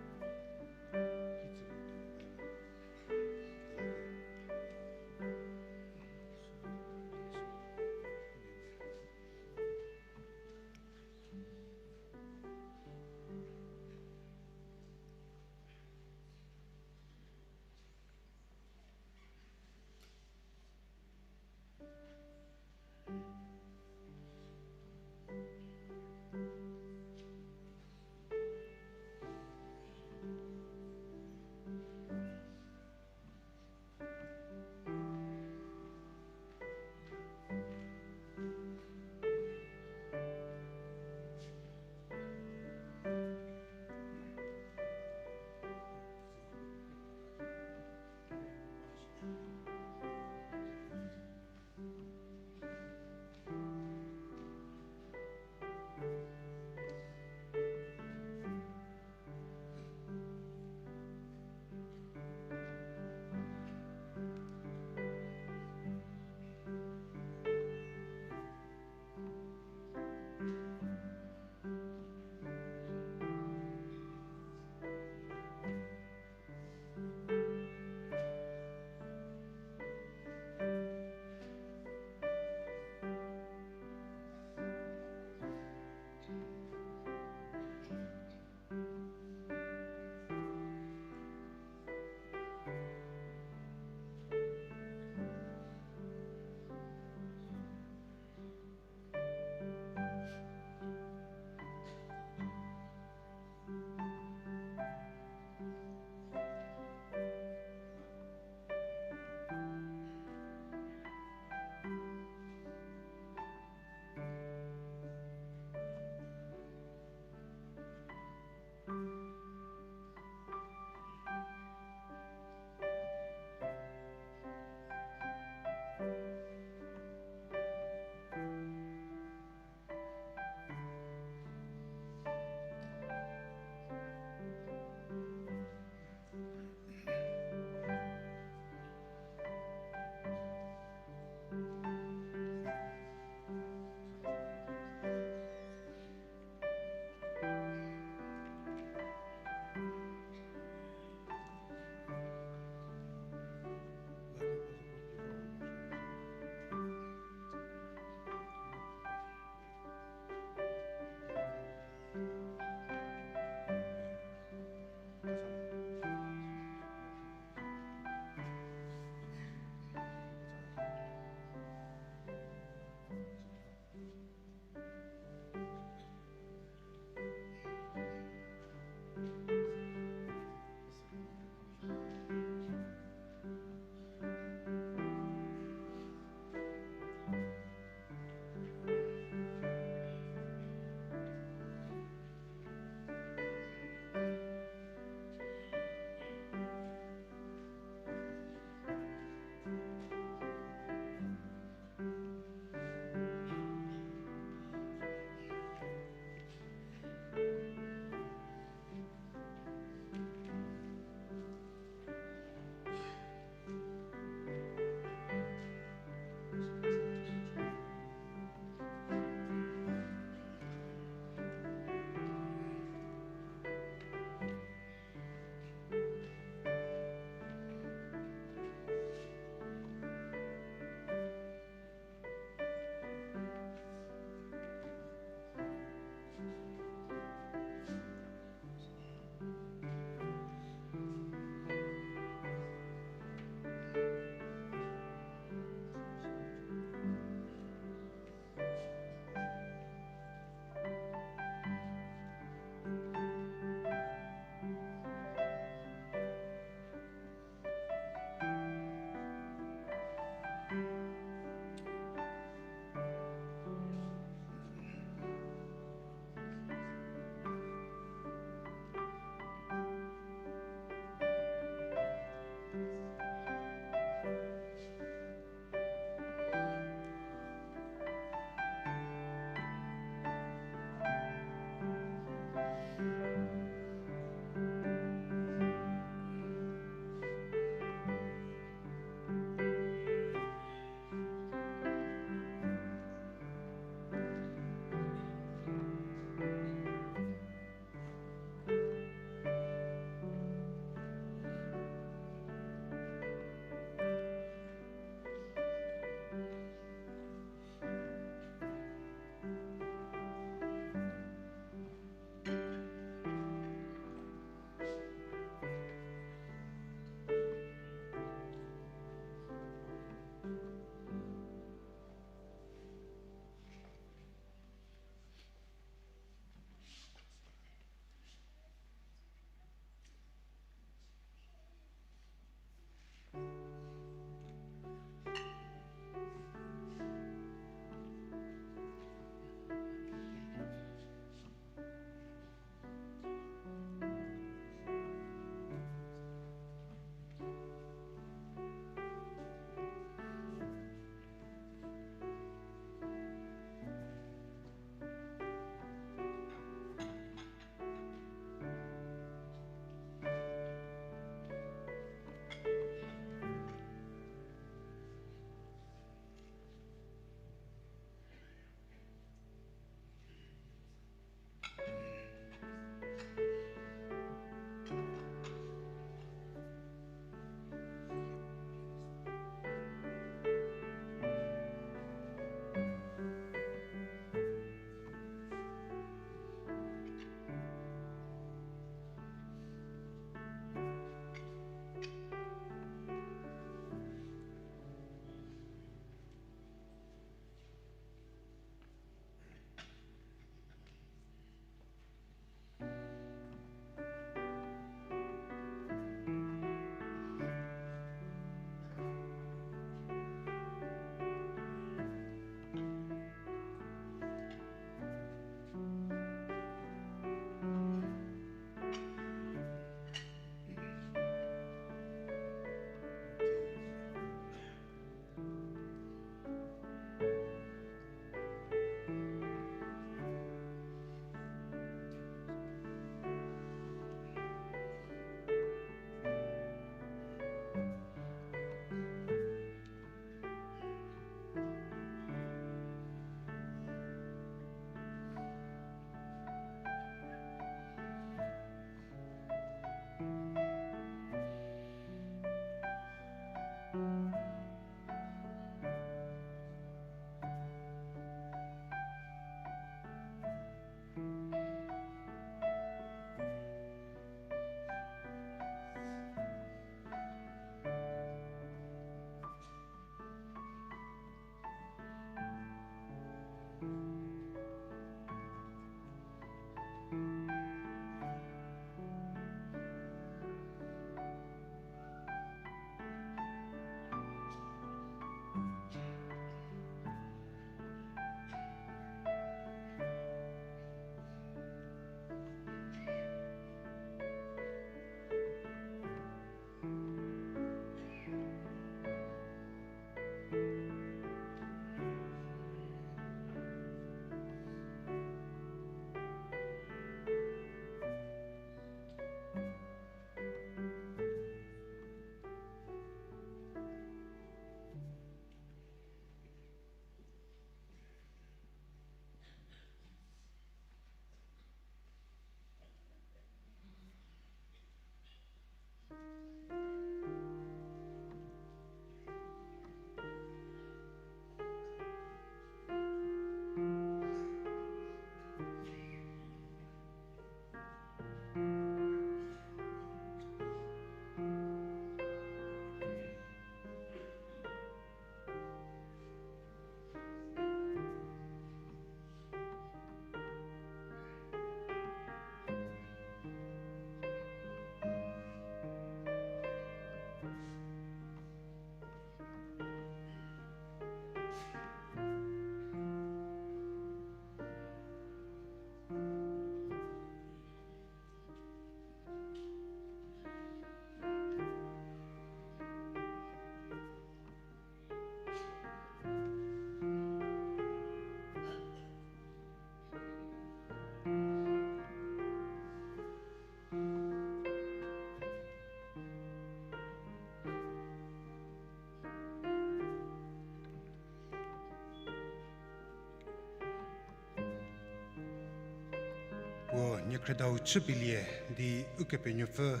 Puo niekhrüdau chüpielie di Ukepenuopfü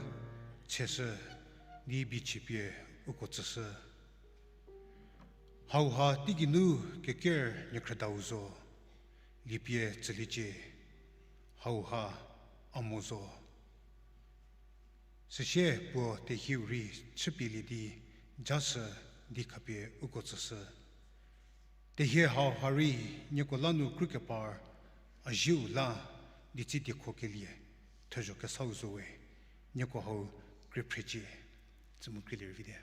cheshü di bichipie uko tsüshü. Hauha teigei nu keker niekhrüdau zo, lipie tsüliecie, hauha a mo zo. Süsie puo tehieu rei chüpielie di jashü di khapie uko tsüshü. Tehie hauha rei nieko la nu krükepar a zieu la di tsi diekhokelie thezho kesau zo we, nieko hau kekreiphriecie. Tsü mu kreilie rei vite.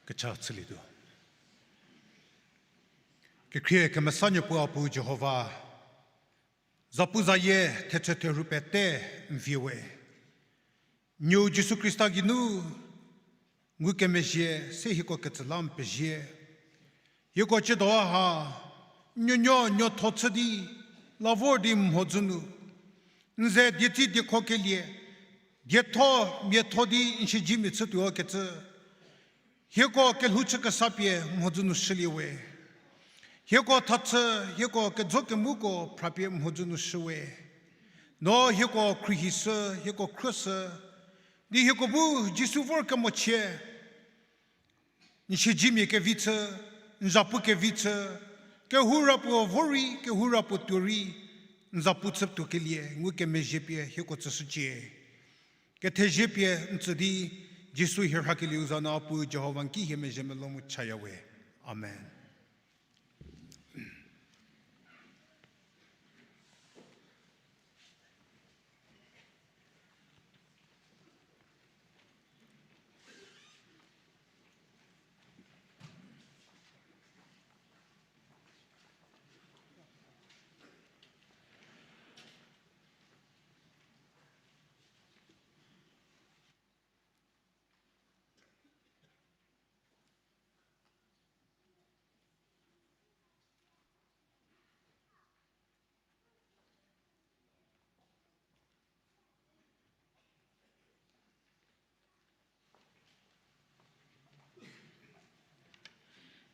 Kecha chülietuo. Kekhrie kemesa Niepuu a Puu Jihova, zapuzayie thechü therhu pete n vie we. Nuou Jisu Khrista geinu Ngukemezhie se hieko ketsü la n pezie. Hieko chüdo ha, nuonuo nuotho chü di, la vor di mhodzü nu, n ze dietsi diekho kelie, dietho miatho di n siedzemia chütuo kecü, hieko kelhou chü kesa pie mhodzü nu shülie we. Hieko thachü, hieko kejo kemuko phrapie mhodzü nu shü we. No hieko khruohishü, hieko khrüshü, di hieko bu Jisu vor kemochie, n siedzemia kevi chü, n zapu kevi chü, kehoura puo vor rei, kehoura puo tuo rei, n zapu chütuo kelie ngukemezhie pie hieko tsüshücie. Kethezie pie n tsü di, Jisu hie rhakelieu za nu Apuo Jihova n ki hie mezhie melou mu chaya we. Amen.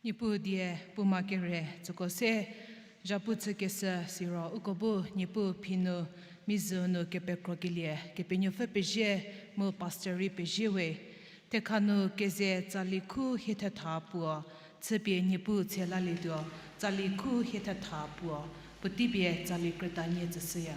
Niepuu die puoma kere tsüko se, zhapu chükeshü siro uko bu Niepuu phi nu, mizü nu kepekrokelie Kepenuopfü pezie, mu pastor rei pezie we. Thekha nu keze tsali khu hie thetha puo, chüpie Niepuu tshe lalietuo, tsali khu hie thetha puo, puotei pie tsali krütanie tsüshüya.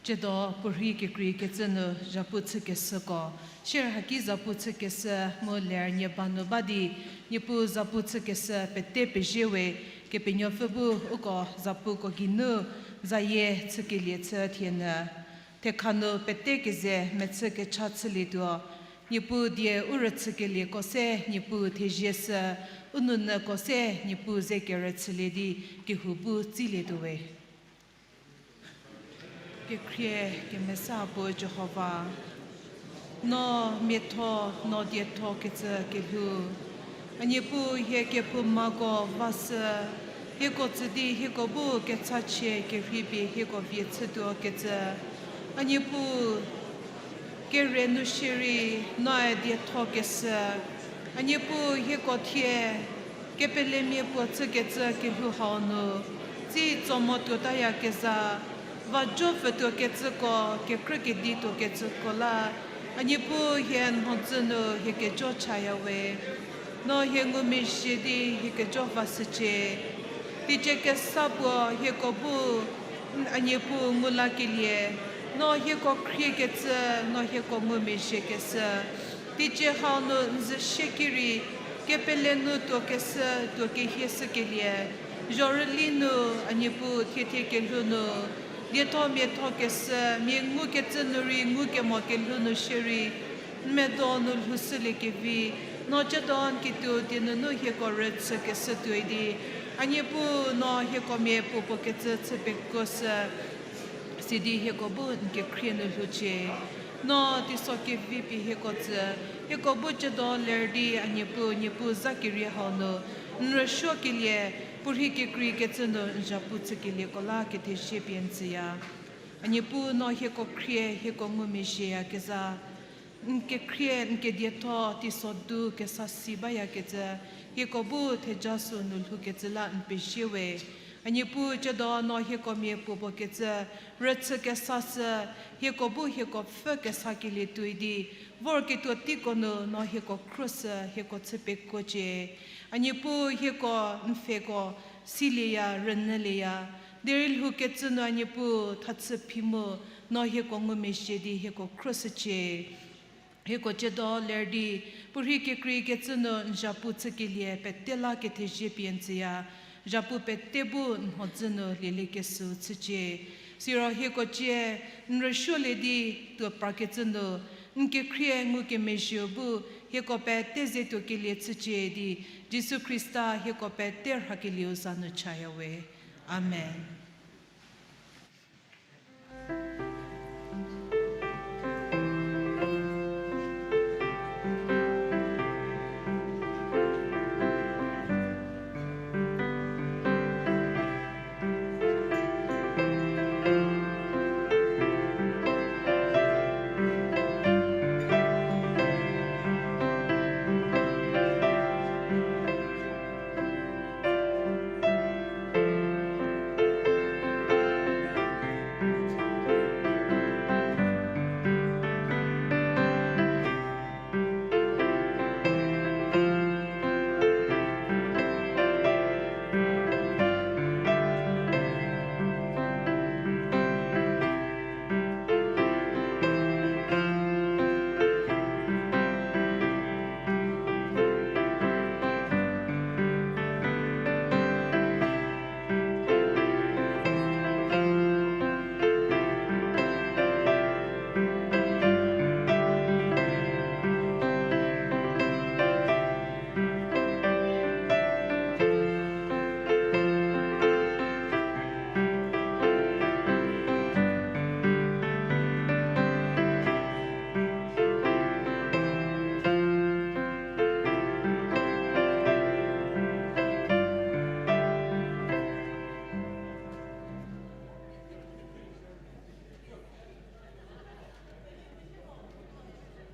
Tsiedo puorhi kekreikecü nu zapu chükeshüko, sier haki zapu chükeshü mu ler nie ba nu ba di, Niepuu zapu chükeshü pete pezie we, Kepenuopfü bu uko zapuko geinu zayie chükelie chü thie nyü. Thekha nu pete keze mechü kecha chülietuo, Niepuu die u rüchükelieko se Niepuu thezie shü, u nounyüko se Niepuu ze kerüchülie di kehou bu tsilietuo we. Kekhrie kemesa puo Jihova, no miatho, no dietho kecü kelhou. A Niepuu hie kephoumako vashü, hieko tsü di hieko bu kechachie kerhei pie hieko vie chütuo kecü. A Niepuu kere nu shierei noe dietho keshü. A Niepuu hieko thie kepelemia puo chükecü kelhou hau nu, tsi tso mo tuotayakezha, va jo pfütuo kecüko, kekrü kedi tuo kecüko la, a Niepuu hie n mhodzü nu hie kejo chaya we. No hie ngumezhie di hie kejo vashücie. Teicie kesa puo hieko bu, a Niepuu ngu lakelie, no hieko khriekecü, no hieko ngumezhiekeshü. Teicie hau nu n zü shie ki rei, kepele nu tuokeshü, tuo kehie shükelie, zhorüli nu, a Niepuu thiethie kelhou nu, dietho miatho keshü, mia ngukecü nu rei ngukemo kelhou nu shierei, n medo nu lhoushüliekevi, no tsiedo n kituo die nunu hieko rüchükeshü tuoi di, a Niepuu no hieko miapuopuo kecü chü pekuoshü. Sidi hieko bu n kekhrie nu lhoucie. No teiso kevi pie hieko tsü, hieko bu tsiedo ler di a Niepuu, Niepuu za kerie hau nu, n rüsuokelie, puorhi kekreikecü nu n zapu chükelieko la kethezie pie n tsüya. A Niepuu no hieko khrie, hieko ngumezhieyakezha, n kekhrie, n kedietho, teiso du kesa si bayakecü, hieko bu theja sü nu lhoukecü la n pezie we. A Niepuu tsiedo no hieko miapuopuo kecü, rüchü kesa sü, hieko bu hieko pfhü kesa kelie tuoi di, vorketuo teiko nu no hieko khruoshü, hieko chü pekuocie. A Niepuu hieko n pfheko silieya, rünyülieya. Derei lhoukecü nu a Niepuu thachü phi mu, no hieko ngumezhie di hieko khruoshücie. Hieko tsiedo ler di, puorhi kekreikecü nu n zapu chükelie pete la kethezie pie n tsüya, zapu pete bu n mhodzü nu lieliekeshüu chücie. Siro hieko cie, n rüsuolie di tuo parkecü nu, n kekhrie ngukemezhieu bu, hieko pete ze tuokelie chücie di, Jisu Khrista hieko pete rhakelieu za nu chaya we. Amen.